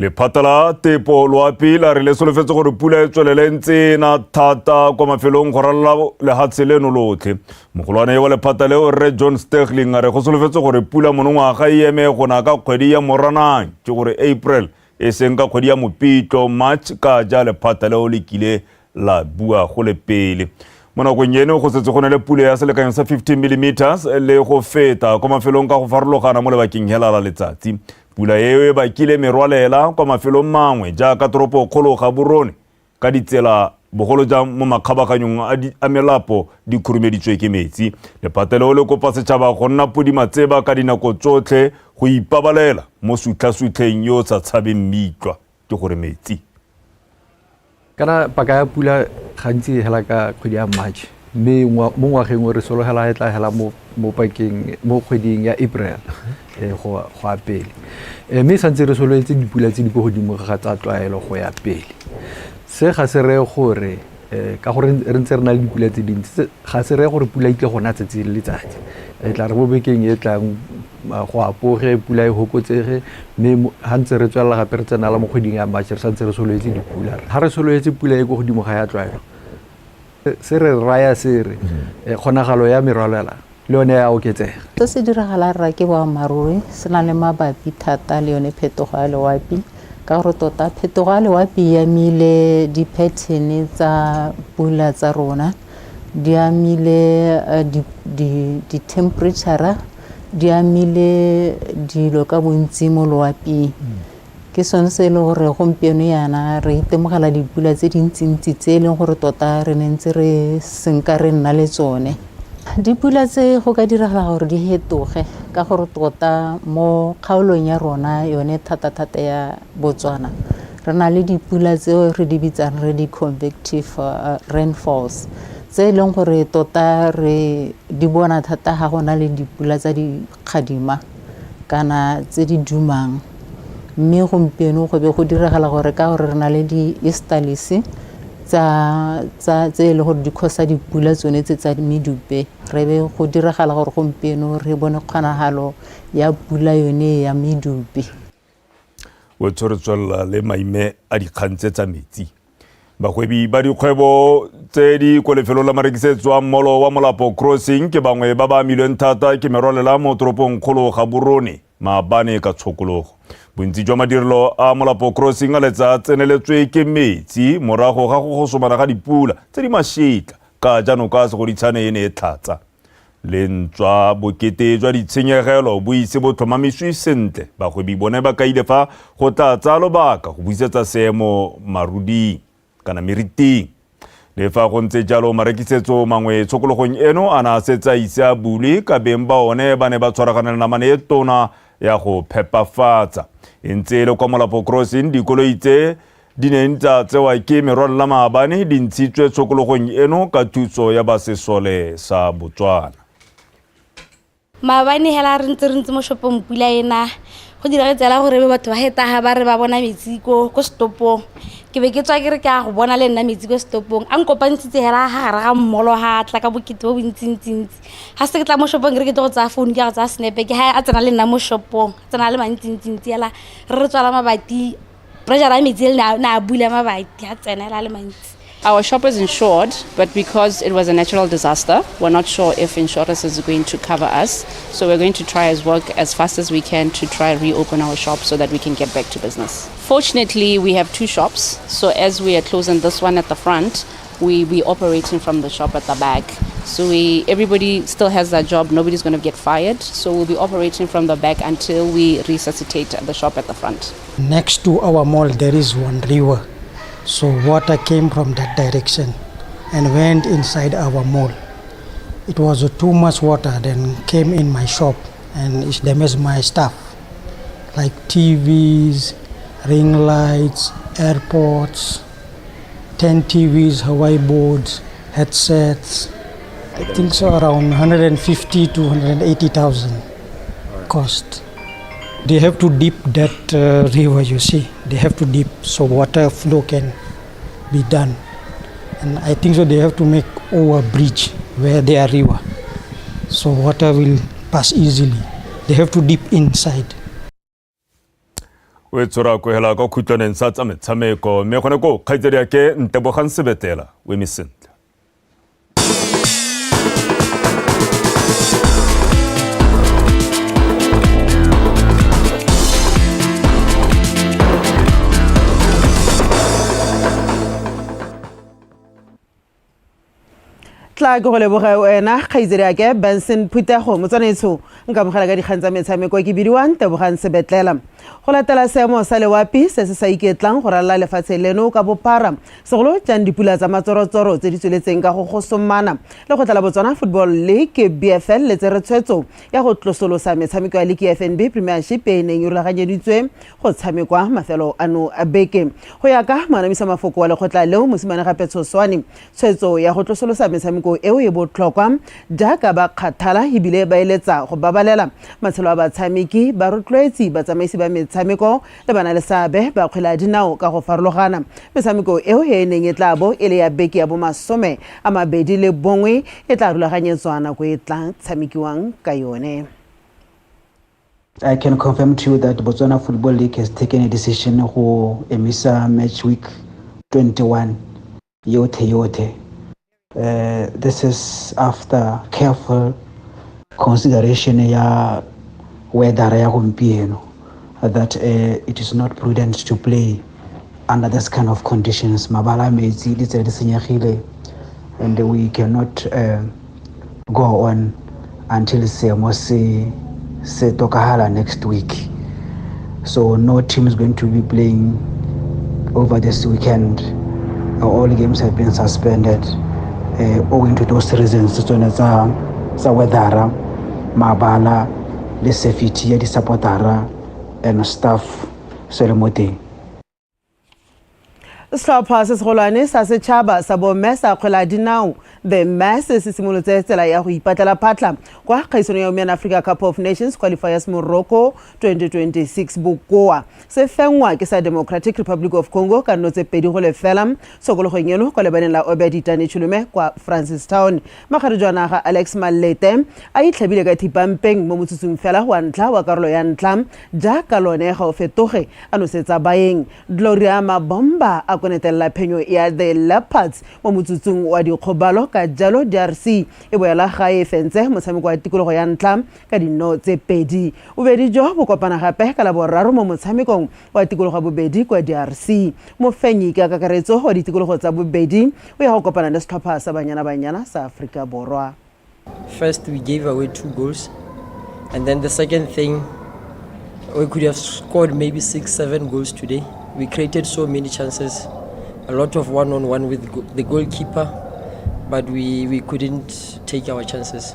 Lephata la tepo loapi la re le solofetse gore pula e tswelele ntse e na thata kwa mafelong go ralala lehatshe leno lotlhe. Mogolwane wa lephata leo Rre John Stegling a re go solofetse gore pula monongwaga e eme go na ka kgwedi ya Moranang, ke gore April, e seng ka kgwedi ya Mopitlo, March, ka ja lephata leo le kile la bua go le pele. Mo nakong eno go setse go na le pula ya selekanyo sa 50 millimeters le go feta kwa mafelong ka go farologana mo lebakeng hela la letsatsi. Pula eo e bakile merwalela kwa mafelong mangwe jaaka toropo kgolo Gaborone ka ditsela bogolo jang mo makgabaganyong a melapo di khurumeditswe ke metsi. Lephata leo le kopa setšhaba go nna podimatseba ka dinako tsotlhe go ipabalela mo sutlhasutlheng yo o sa tshabeng mitlwa, ke gore metsi. Kana paka ya pula gantsi e hela ka kgwedi ya March, mme mo ngwageng o re sologela e tla hela mo pakeng mo kgweding ya April go ya pele. Mme santse re sologetse dipula tse di ko godimo ga tsa tlwaelo go ya pele. Se ga se reye gore ka gore re ntse re na le dipula tse dintsi, ga se reye gore pula e tle go na tsatsi le letsatsi. E tla re mo bekeng e tlang go apoge, pula e fokotsege, mme ga ntse re tswelela gape re tsenala mo kgweding ya March re santse re sologetse dipula. Ga re sologetse pula e ko godimo ga ya tlwaelo, se re raya se re kgonagalo ya merwalela le yone ya oketsega. Se se diragalang rra ke boammaaruri, se na le mabapi thata le yone phetogo ya loapi, ka gore tota phetogo ya loapi e amile di-pattern tsa pula tsa rona, di amile di-temperature, di amile dilo ka bontsi mo loaping. Ke sone se e leng gore gompieno yana re itemogela dipula tse dintsintsi tse e leng gore tota re ne ntse re senka re nna le tsone. Dipula tse go ka diragala gore di fetoge ka gore tota mo kgaolong ya rona yone thata-thata ya Botswana re na le dipula tseo re di bitsang re di-convective rainfalls tse e leng gore tota re di bona thata ga go na le dipula tsa dikgadima kana tse di dumang. Mme gompieno go be go diragala gore ka gore re na le di-easterlies tsa tse e le gore di cause dipula tsone tse tsa medupe, re be go diragala gore gompieno re bone kgonagalo ya pula yone ya medupe. O tshwere tswelela le maime a dikgang tse tsa metsi. Bagwebi ba dikgwebo tse di ko lefelong la marekisetso a mmolo wa Molapo Crossing ke bangwe ba ba amilweng thata ke merwalela mo toropong kgolo Gaborone maabane ka tshokologo. Bontsi jwa madirelo a Molapo Crossing a letsa a tseneletswe ke metsi morago ga go gosomana ga dipula tse di mashetla ka jaanong ka Segoditshane e ne e tlhatsa. Le ntswa bokete jwa ditshenyegelo bo ise bo tlhomamiswe sentle, bagwebi bone ba kaile fa go tla tsaya lobaka go buisetsa seemo maruding kana meriting. Le fa go ntse jalo, marekisetso mangwe tshokologong eno a ne a setse a ise a bulwe ka beng ba one ba ne ba tshwaragane le namane e tona ya go phepafatsa. E ntse e le kwa Molapo Crossing, dikoloi tse di neng tsa tsewa ke merwalela maabane di ntshitswe tshokologong eno ka thuso ya ba sesole sa Botswana. Maabane hela re ntse re ntse mo shopong pula ena go diragetse hela gore be batho ba heta ba re ba bona metsi ko ko setopong ke be ke tswa ke re ke a go bona le nna metsi ko setopong a nkopantshitse hela ga gare ga mmolo ga tla ka bokete bo bontsintsi-ntsi ga se ke tla mo shopong ke re ke tlo go tsaya founu ke ya go tsaya senepe ke ga a tsena le nna mo shopong a tsena le mantsintsi-ntsi hela re re tswala mabati pressure ya metsi ele ne a bula mabati a tsena hela a le mantsi. Our shop is insured, but because it was a natural disaster, we're not sure if insurance is going to cover us. So we're going to try as work as fast as we can to try reopen our shop so that we can get back to business. Fortunately, we have two shops. So as we are closing this one at the front, we be operating from the shop at the back. So everybody still has their job. Nobody's going to get fired. So we'll be operating from the back until we resuscitate the shop at the front. Next to our mall, there is one river. So water came from that direction and went inside our mall. It was too much water, then came in my shop and it damaged my stuff, like TVs, ring lights, AirPods, 10 TVs, Hawaii boards, headsets. I think so around 150 to 180,000 cost. They have to dip that river, you see. They have to dip so water flow can be done. And I think so they have to make over bridge where they are river, so water will pass easily. They have to dip inside. O e tshwara kwegela kwa khutlwaneng sa tsa metshameko, mme gone koo kgaitsadi ake Ntebogang Sebetela o eme sentle. Tla ke go leboge wena kgaitsedi ake Benson Phutego. Motswanetsho nka mogela ka dikgang tsa metshameko, ke bidiwang Tebogang Sebetlela. Go latela seemo sa lewapi se se sa iketlang go ralala lefatshe leno ka bophara, segolo jang dipula tsa matsorotsoro tse di tsweletseng ka go gosomana, lekgotla la Botswana Football League BFL le tsere tshwetso ya go tlosolosa metshameko ya liki FNB Premiership e e neng e rulaganyeditswe go tshamekwa mafelo ano a beke. Go ya ka moanamisa mafoko wa lekgotla leo, Mosimane Gape Tshoswane, tshwetso ya go tlosolosa metshameko eo e botlhokwa jaaka ba kgathala ebile ba eletsa go babalela matshelo a batshameki, barotloetsi, batsamaisi ba metshameko le bana le seabe ba kgwele ya dinao ka go farologana. Metshameko eo e e neng e tla bo e le ya beke ya bomasome a mabedi le bongwe e tla rulaganyetswa nako e tla tshamekiwang ka yone. I can confirm to you that Botswana Football League has taken a decision go emisa match week 21 yothe yothe. This is after careful consideration ya weather ya gompieno, that it is not prudent to play under this kind of conditions. Mabala a metsi, ditsela di senyegile, and we cannot go on until seemo se se tokagala next week. So no team is going to be playing over this weekend. All games have been suspended owing to those reasons tsone tsa tsa weathera, mabala le safety ya di-supportera and staff se le mo teng. Setlhopha se segolwane sa setšhaba sa bomme sa kgwele ya dinao The Mass se simolotse tsela ya go ipatlela phatlha kwa kgaisanong ya Women Africa Cup of Nations Qualifiers Morocco 2026. Bokoa se fenngwa ke sa Democratic Republic of Congo ka nno tse 2-0 tshokologong eno kwa lebaleng la Obed Itane Chilume kwa Francistown. Makgarejwana ga Alex Malete a itlhabile ka thipampeng mo motsotsong fela wa ntlha wa karolo ya ntlha, jaaka lone ga o fetoge a nosetsa baeng. Gloria Mabomba a konetelela phenyo ya The Leopards mo motsotsong wa dikgobalo, ka jalo DRC e boela gae e fentse motshameko wa tikologo ya ntlha ka dino tse 2. Bobedi jo bo kopana gape ka Laboraro mo motshamekong wa tikologo ya bobedi kwa DRC. Mofenyi ka kakaretso wa ditikologo tsa bobedi o ya go kopana le setlhopha sa Banyana Banyana sa Aforika Borwa. First, we gave away 2 goals, and then the second thing, we could have scored maybe 6-7 goals today. We created so many chances, a lot of one-on-one with the goalkeeper, but we couldn't take our chances.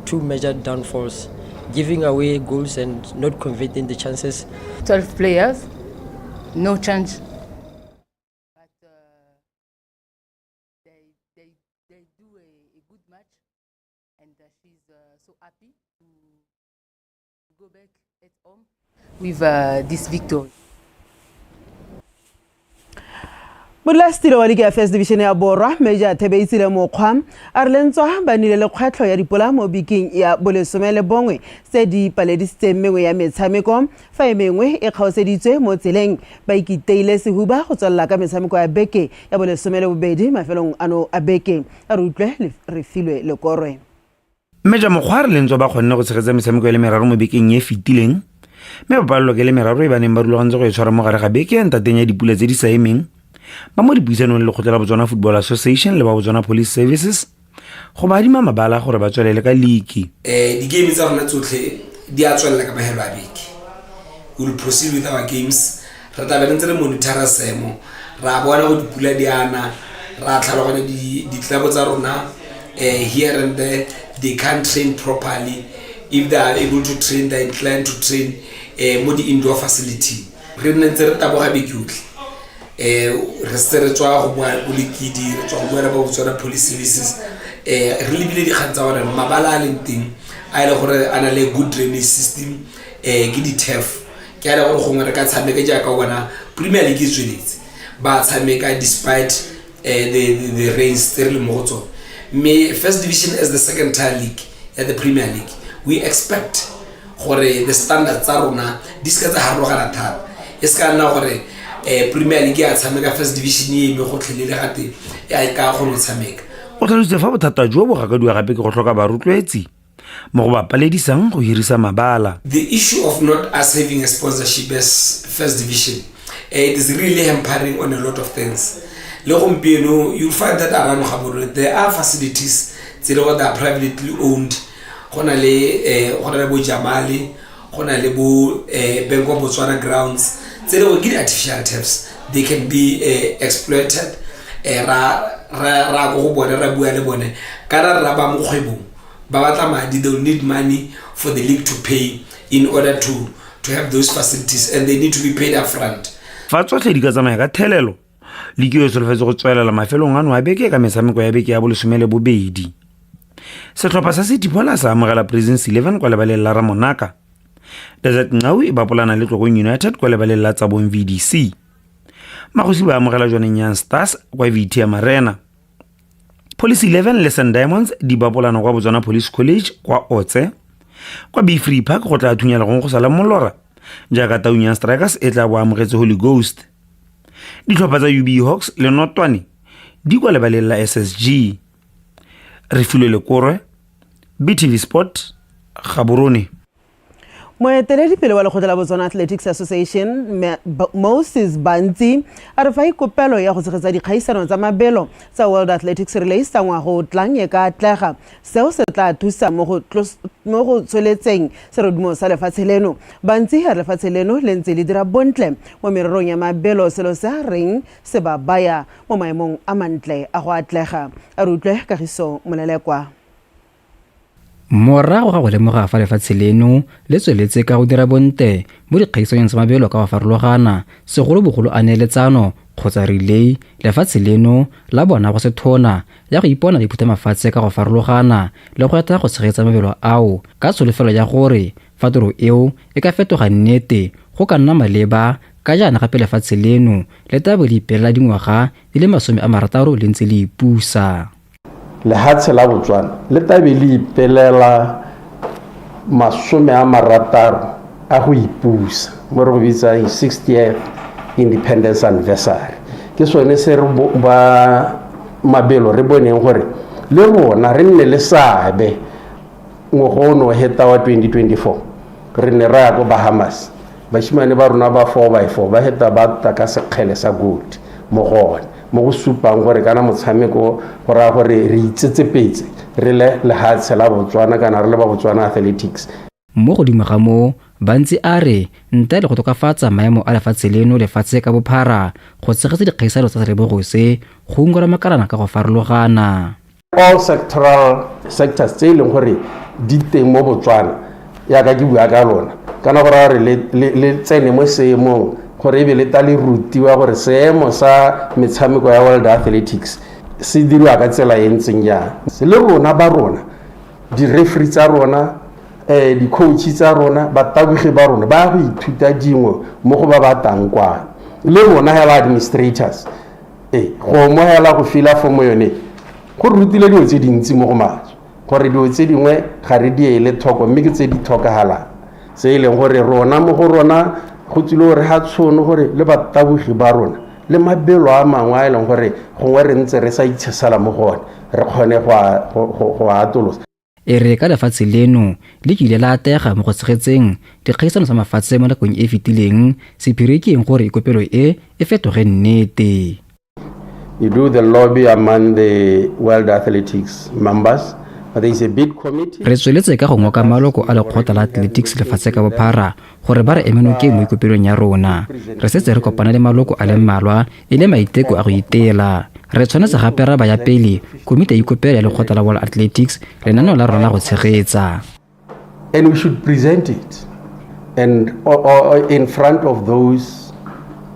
2 major downfalls, giving away goals and not converting the chances. 12 players, no chance. But they do a good match, and she's so happy to go back at home with this victory. Modulasetilo wa ligi ya First Division ya Borwa, Major Thebeitsile Mokgwa, a re lentswa ba nnile le kgwetlho ya dipola mo bekeng ya bolesome le bongwe tse di paledisitseng mengwe ya metshameko, fa e mengwe e kgaoseditswe mo tseleng. Ba ikiteile sehuba go tswelela ka metshameko ya beke ya bolesome le bobedi mafelong ano a beke. A re utlwe re filwe lekorwe. Major Mokgwa a re lentswa ba kgonne go tshegetsa metshameko e le meraro mo bekeng e e fetileng, mme ba palelwa ke le meraro e ba neng ba rulagantse go e tshwara mo gare ga beke ya ntateng ya dipula tse di sa emeng. Ba mo dipuisanong le lekgotla la Botswana Football Association le ba Botswana Police Services go ba adima mabala gore ba tswelele ka liki. Di-game tsa rona tsotlhe di a tswelela ka mahelo a beke. We will proceed with our games. Re tla be re ntse re monitora seemo, ra bona go dipula di ana, ra tlhaloganya ditlelabo tsa rona, here and there. They can't train properly. If they are able to train, they are inclined to train mo di-indoor facility. Re nne ntse re taboga beke yotlhe. Re setse re tswa go bua ko Lekidi, re tswa go bua le ba Botswana Police Services. Re lebile dikgang tsa gore mabala a leng teng a e le gore a na le good drainage system, ke di-turf. Ke a le gore gongwe re ka tshameka jaaka o bona Premier League e tsweletse, ba tshameka despite the rains tse re leng mo go tsone. Mme First Division as the second tier league ya the Premier League, we expect gore the standards tsa rona di seka tsa harologana thata. E seka nna gore Premier League ya tshameka, First Division e eme gotlhelele gate e ka kgona go tshameka. O tlhalositse fa bothata jo bo gakadiwa gape ke go tlhoka barotloetsi mo go ba paledisang go hirisa mabala. The issue of not us having a sponsorship as First Division, it is really hampering on a lot of things. Le gompieno you'll find that around Gaborone there are facilities tse le gore they are privately owned. Go na le bo Jamali, go na le bo Bank of Botswana grounds tse le gore ke di-artificial turfs, they can be exploited. Ra go go bone, ra bua le bone kana ra ba mo kgwebong, ba batla madi, they will need money for the league to pay in order to have those facilities, and they need to be paid up front. Fa tsotlhe di ka tsamaya ka thelelo, liki e solofetse go tswelela mafelong ano a beke ka metshameko ya beke ya bolesome le bobedi. Setlhopha sa City Pola sa amogela Prisons 11 kwa lebaleng la Ramonaka. Desert Nqau e bapolana le Tlokong United kwa lebaleng la Tsabong VDC. Magosi ba amogela Jwaneng Young Stars kwa VTM Arena. Police 11 le Sun Diamonds di bapolana kwa Botswana Police College kwa Otse. Kwa Be Free Park go tla thunya legong go sala molora, jaaka Taung Young Strikers e tla bo amogetse Holy Ghost. Ditlhopha tsa UB Hawks le Notwane di kwa lebaleng la SSG. Re filwe lekorwe, BTV Sport, Gaborone. Moeteledipele wa lekgotla la Botswana Athletics Association Moses Bantsi a re fa ikopelo ya go tshegetsa dikgaisano tsa mabelo tsa World Athletics Relays tsa ngwaga o tlang e ka atlega, seo se tla thusa mo go tsweletseng serodumo sa lefatshe leno. Bantsi a re lefatshe leno le ntse le dira bontle mo mererong ya mabelo, selo se a reng se ba baya mo maemong a mantle a go atlega. A re utlwe Kagiso Molelekwa. Morago ga go lemoga fa lefatshe leno le tsweletse ka go dira bontle mo dikgaisanong tsa mabelo ka go farologana, segolobogolo a neeletsano kgotsa relay, lefatshe leno la bona go se thona ya go ipona le phutha mafatshe ka go farologana le go eta go tshegetsa mabelo ao ka tsholofelo ya gore fa toro eo e ka fetoga nnete go ka nna maleba ka jaana gape lefatshe leno le tla bo le ipelela dingwaga di le 60 le ntse le ipusa. Lehatshe la Botswana le tla be le ipelela 60 a go ipusa, mo re go bitsang 60th Independence Anniversary. Ke sone se re ba mabelo re boneng gore le rona re nne le seabe ngwaga ono o heta wa 2024, re ne ra ya ko Bahamas, bashimane ba rona ba 4x4 ba heta ba tla ka sekgele sa gold mo go one, mo go supang gore kana motshameko go raya gore re itsetsepetse re le lehatshe la Botswana kana re le ba Botswana Athletics. Mo godimo ga moo, Bantsi a re ntle le go tokafatsa maemo a lefatshe leno lefatshe ka bophara, go tshegetsa dikgaisano tsa selebogo se go ungola makalana ka go farologana. All sectoral sectors tse e leng gore di teng mo Botswana, yaka ke bua ka lona, kana go raya gore le tsene mo seemong gore e be le ta le rutiwa gore seemo sa metshameko ya World Athletics se diriwa ka tsela e ntseng jang. Le rona ba rona, di-referee tsa rona, di-coach tsa rona, batabogi ba rona ba go ithuta dingwe mo go ba ba tang kwana. Le rona hela administrators, go amogela go fila fomo yone go re rutile dilo tse dintsi mo go maswe, gore dilo tse dingwe ga re di ele tlhoko, mme ke tse di tlhokagalang, tse e leng gore rona mo go rona go tsile gore ga tshono gore le batabogi ba rona le mabelo a mangwe a e leng gore gongwe re ntse re sa itshesela mo go one, re kgone go atolosa. E re ka lefatshe leno le kile la atega mo go tshegetseng dikgaisano tsa mafatshe mo nakong e e fetileng, sephiri ke eng gore ikopelo e e fetoge nnete? You do the lobby among the World Athletics members. But there is a bid committee. Re tsweletse ka go ngoka maloko a lekgotla la athletics lefatshe ka bophara gore ba re eme nokeng mo ikopelong ya rona. Re setse re kopana le maloko a le mmalwa e le maiteko a go itela. Re tshwanetse gape ra baya pele komiti ya ikopelo ya lekgotla la World Athletics lenaneo la rona la go tshegetsa. And we should present it and or in front of those,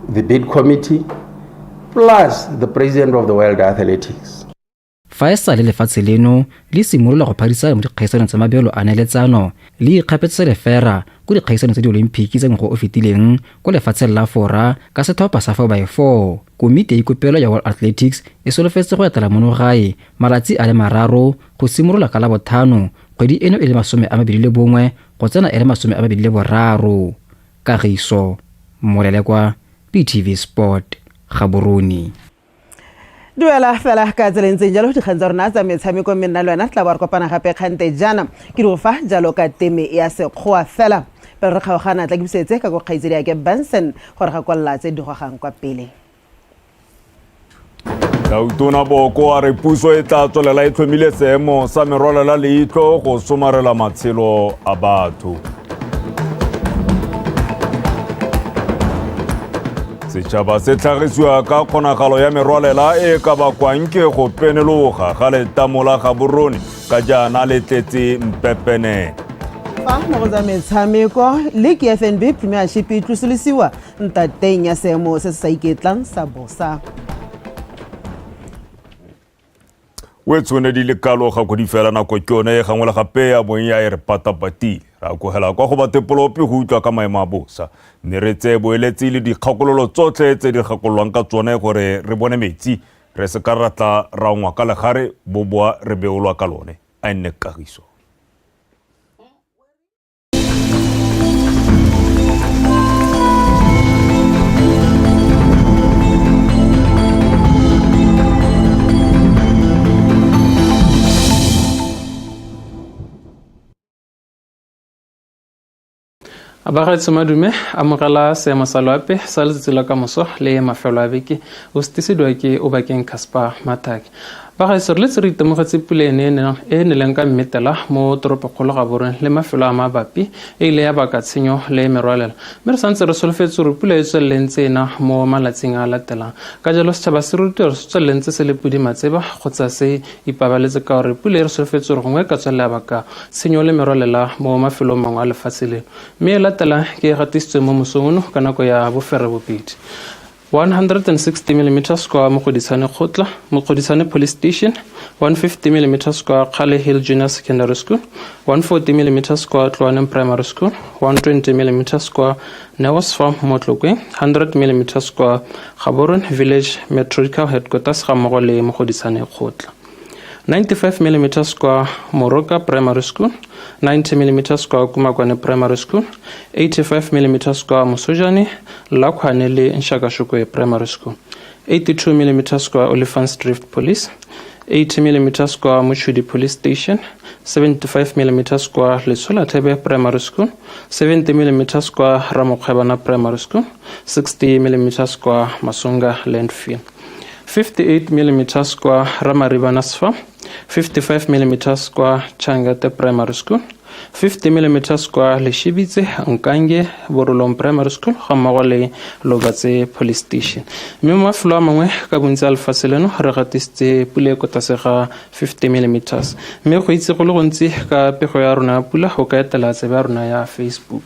the bid committee, plus the president of the World Athletics. Fa e sale lefatshe leno le simolola go phadisana mo dikgaisanong tsa mabelo a neeletsano, le ikgapetse lefera ko dikgaisanong tsa diolimpiki tsa ngwaga o fetileng ko lefatsheng la Fora ka setlhopha sa 4x4. Komiti ya ikopelo ya World Athletics e solofetse go etela mono gae malatsi a le mararo go simolola ka Labotlhano kgwedi eno e le 21 go tsena e le 23. Kagiso Molelekwa, BTV Sport, Gaborone. Duela fela ka tsela e ntseng jalo dikgang tsa rona tsa metshameko, mme nna le wena tla bo re kopana gape kgante jaana ke di go fa jalo ka teme ya sekgowa fela. Pele re kgaogana, tla ke busetse ka ko kgaitsedi ya ke Benson gore ga kwalela tse di gogang kwa pele. Tautona Boko a re puso e tla tswelela e tlhomile seemo sa merwalela leitlho go somarela matshelo a batho. Setšhaba se tlhagisiwa ka kgonagalo ya merwalela e ka bakwang ke go peneloga ga letamo la Gaborone ka jaana le tletse mpepene. Fa mo go tsa metshameko, League ya FNB Premiership e tlosolosiwa ntateng ya seemo se se sa iketlang sa bosa. O e tshone di le kalo ga kgwedi fela nako ke yone e gangwe le gape ya bong ya e re patapatile. Re akogela kwa go batepolopi go utlwa ka maemo a bosa, mme re tseye boeletsi le dikgakololo tsotlhe tse di gakololwang ka tsone gore re bone metsi, re se ka ra tla ra ongwa ka legare bo boa re beolwa ka lone. A e nne kagiso. Bagaetsho madume, amogela seemo sa loapi sa letsatsi la kamoso le mafelo a beke o setisediwa ke Obakeng Casper Mathake. Bagaetsho re letse re itemogetse pula ene e neleng ka mmetela mo toropokgolo Gaborone le mafelo a mabapi e ile ya baka tshenyo le merwalela, mme re santse re solofetse gore pula e tswelele ntse ena mo malatsing a latelang. Ka jalo setšhaba se rutiwa gore se tswelele ntse se le pudi matseba kgotsa se ipabaletse ka gore pula e re solofetse gore gongwe e ka tswelela ya baka tshenyo le merwalela mo mafelong mangwe a lefatshe leno. Mme e latelang ke e gatisitsweng mo mosong ono ka nako ya boferebobedi. 160 mm kwa Mogoditshane Kgotla, Mogoditshane Police Station, 150 mm kwa Kgale Hill Junior Secondary School, 140 mm kwa Tloaneng Primary School, 120 mm kwa Neos Farm mo Tlokweng, 100 mm kwa Gaborone Village Metrical Headquarters ga mmogo le Mogoditshane Kgotla. 95 mm kwa Moroka Primary School, 90 mm kwa Kumakwane Primary School, 85 mm kwa Mosojane, Lakhwane le Nshakashokwe Primary School, 82 mm kwa Olifants Drift Police, 80 mm kwa Mochudi Police Station, 75 mm kwa Letsholathebe Primary School, 70 mm kwa Ramokgwebana Primary School, 60 mm kwa Masunga Landfill. 58 mm kwa Ramaribana Sfa, 55 mm kwa Changate Primary School, 50 mm kwa Leshibitse Nkange Borolong Primary School ga mmogo le Lobatse Police Station. Mme mo mafelo a mangwe ka bontsi a lefatshe leno re gatisitse pula e ko tlase ga 50 mm. Mme go itse go le gontsi ka pego ya rona ya pula o ka etela tsebe ya rona ya Facebook.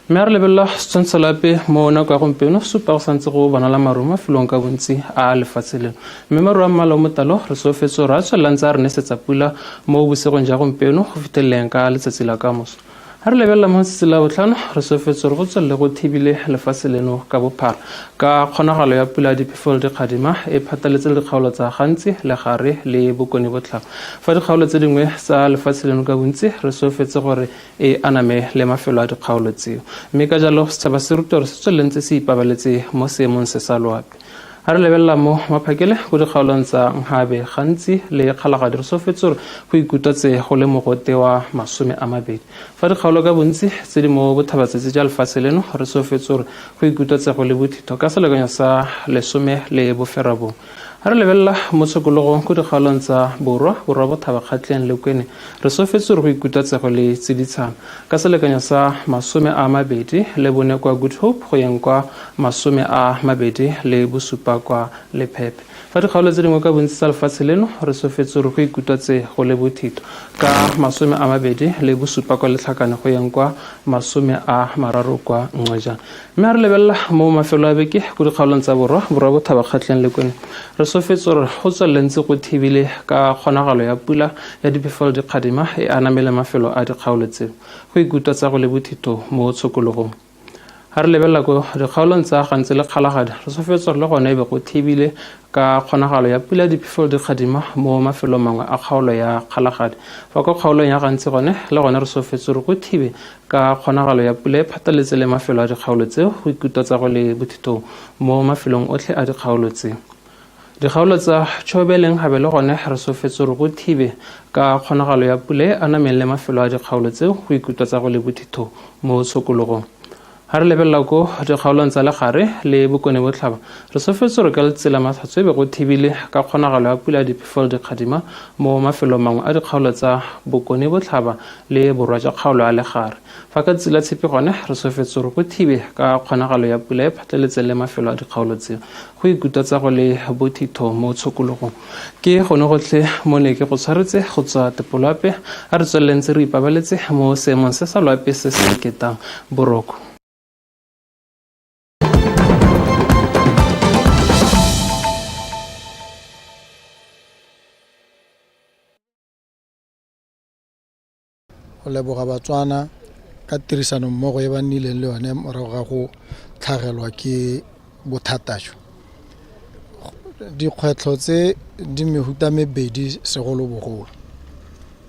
Mme a re lebelela setshwantsho lape mo nako ya gompieno supa go santse go bonala maru mafelong ka bontsi a lefatshe leno. Mme maru a mmala o motalo re solofetse gore a tswelelang tsa re nesetsa pula mo bosigong ja gompieno go fitlheleleng ka letsatsi la kamoso. Ga re lebelela mo letsatsi la botlhano re solofetse gore go tswelele go thibile lefatshe leno ka bophara ka kgonagalo ya pula ya diphefo le dikgadima e phataletse le dikgaolo tsa gantsi legare le bokone botlhaba. Fa dikgaolo tse dingwe tsa lefatshe leno ka bontsi re solofetse gore e aname le mafelo a dikgaolo tseo. Mme ka jalo setšhaba se rutwa gore se tswelele ntse se ipabaletse mo seemong se sa loapi. Ga re lebelela mo maphakele ko dikgaolong tsa Nhabe gantsi le Kgalagadi re solofetse gore go ikutlwatse go le mogote wa 20. Fa dikgaolo ka bontsi tse di mo bothabatsatsi jwa lefatshe leno re solofetse gore go ikutlwatse go le bothitho ka selekanyo sa 19. Ga re lebelela mo tshokologong ko dikgaolong tsa Borwa, Borwa Bothaba Kgatleng le Kwene, re solofetse gore go ikutlwatsego le tsiditshana ka selekanyo sa 24 kwa Good Hope go yeng kwa 27 kwa Lephepe. Fa dikgaolo tse dingwe ka bontsi tsa lefatshe leno re solofetse gore go ikutlwatse go le bothito ka 27 kwa Letlhakane go yeng kwa 30 kwa Nqojana. Mme a re lebelela mo mafelo a beke ko dikgaolong tsa Borwa, Borwa Bothaba Kgatleng le Kwene, re solofetse gore go tswelele ntse go thibile ka kgonagalo ya pula ya diphefo le dikgadima e anamele mafelo a dikgaolo tseo. Go ikutlwa tsa go le bothitho mo tshokologong. Ga re lebelela ko dikgaolong tsa Gantsi le Kgalagadi, re solofetse gore le gone e be go thibile ka kgonagalo ya pula ya diphefo le dikgadima mo mafelong mangwe a kgaolo ya Kgalagadi. Fa kwa kgaolong ya Gantsi gone, le gone re solofetse gore go thibe ka kgonagalo ya pula e phataletse le mafelo a dikgaolo tseo go ikutlwa tsa go le bothitho mo mafelong otlhe a dikgaolo tse. Dikgaolo tsa Chobe le Nhabe le gone re solofetse gore go thibe ka kgonagalo ya pula e anameng le mafelo a dikgaolo tseo go ikutlwa tsa go le bothitho mo tshokologong. Ga re lebelela ko dikgaolong tsa legare le bokone botlhaba, re solofetse gore ka letsatsi la Matlhatso e be go thibile ka kgonagalo ya pula ya diphefo le dikgadima mo mafelong mangwe a dikgaolo tsa bokone botlhaba le borwa jwa kgaolo ya legare. Fa ka tsatsi la Tshipi gone, re solofetse gore go thibe ka kgonagalo ya pula e phatleletseng le mafelo a dikgaolo tseo. Go ikutlwa tsa go le bothitho mo tshokologong. Ke gone gotlhe mo ne ke go tshwaretse go tswa Tepoloape. A re tsweleleng ntse re ipabaletse mo seemong se sa loapi se se ketang boroko. Go leboga Batswana ka tirisanommogo e ba nnileng le yone morago ga go tlhagelwa ke bothata jo. Dikgwetlho tse di mehuta mebedi segolobogolo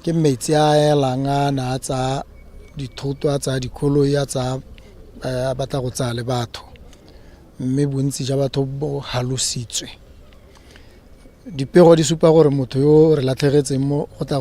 ke metsi a elang a na a tsaya dithoto, a tsaya dikoloi, a tsaya a batla go tsaya le batho mme bontsi jwa batho bo halositswe. Dipego di supa gore motho yo re latlhegetseng mo go tla.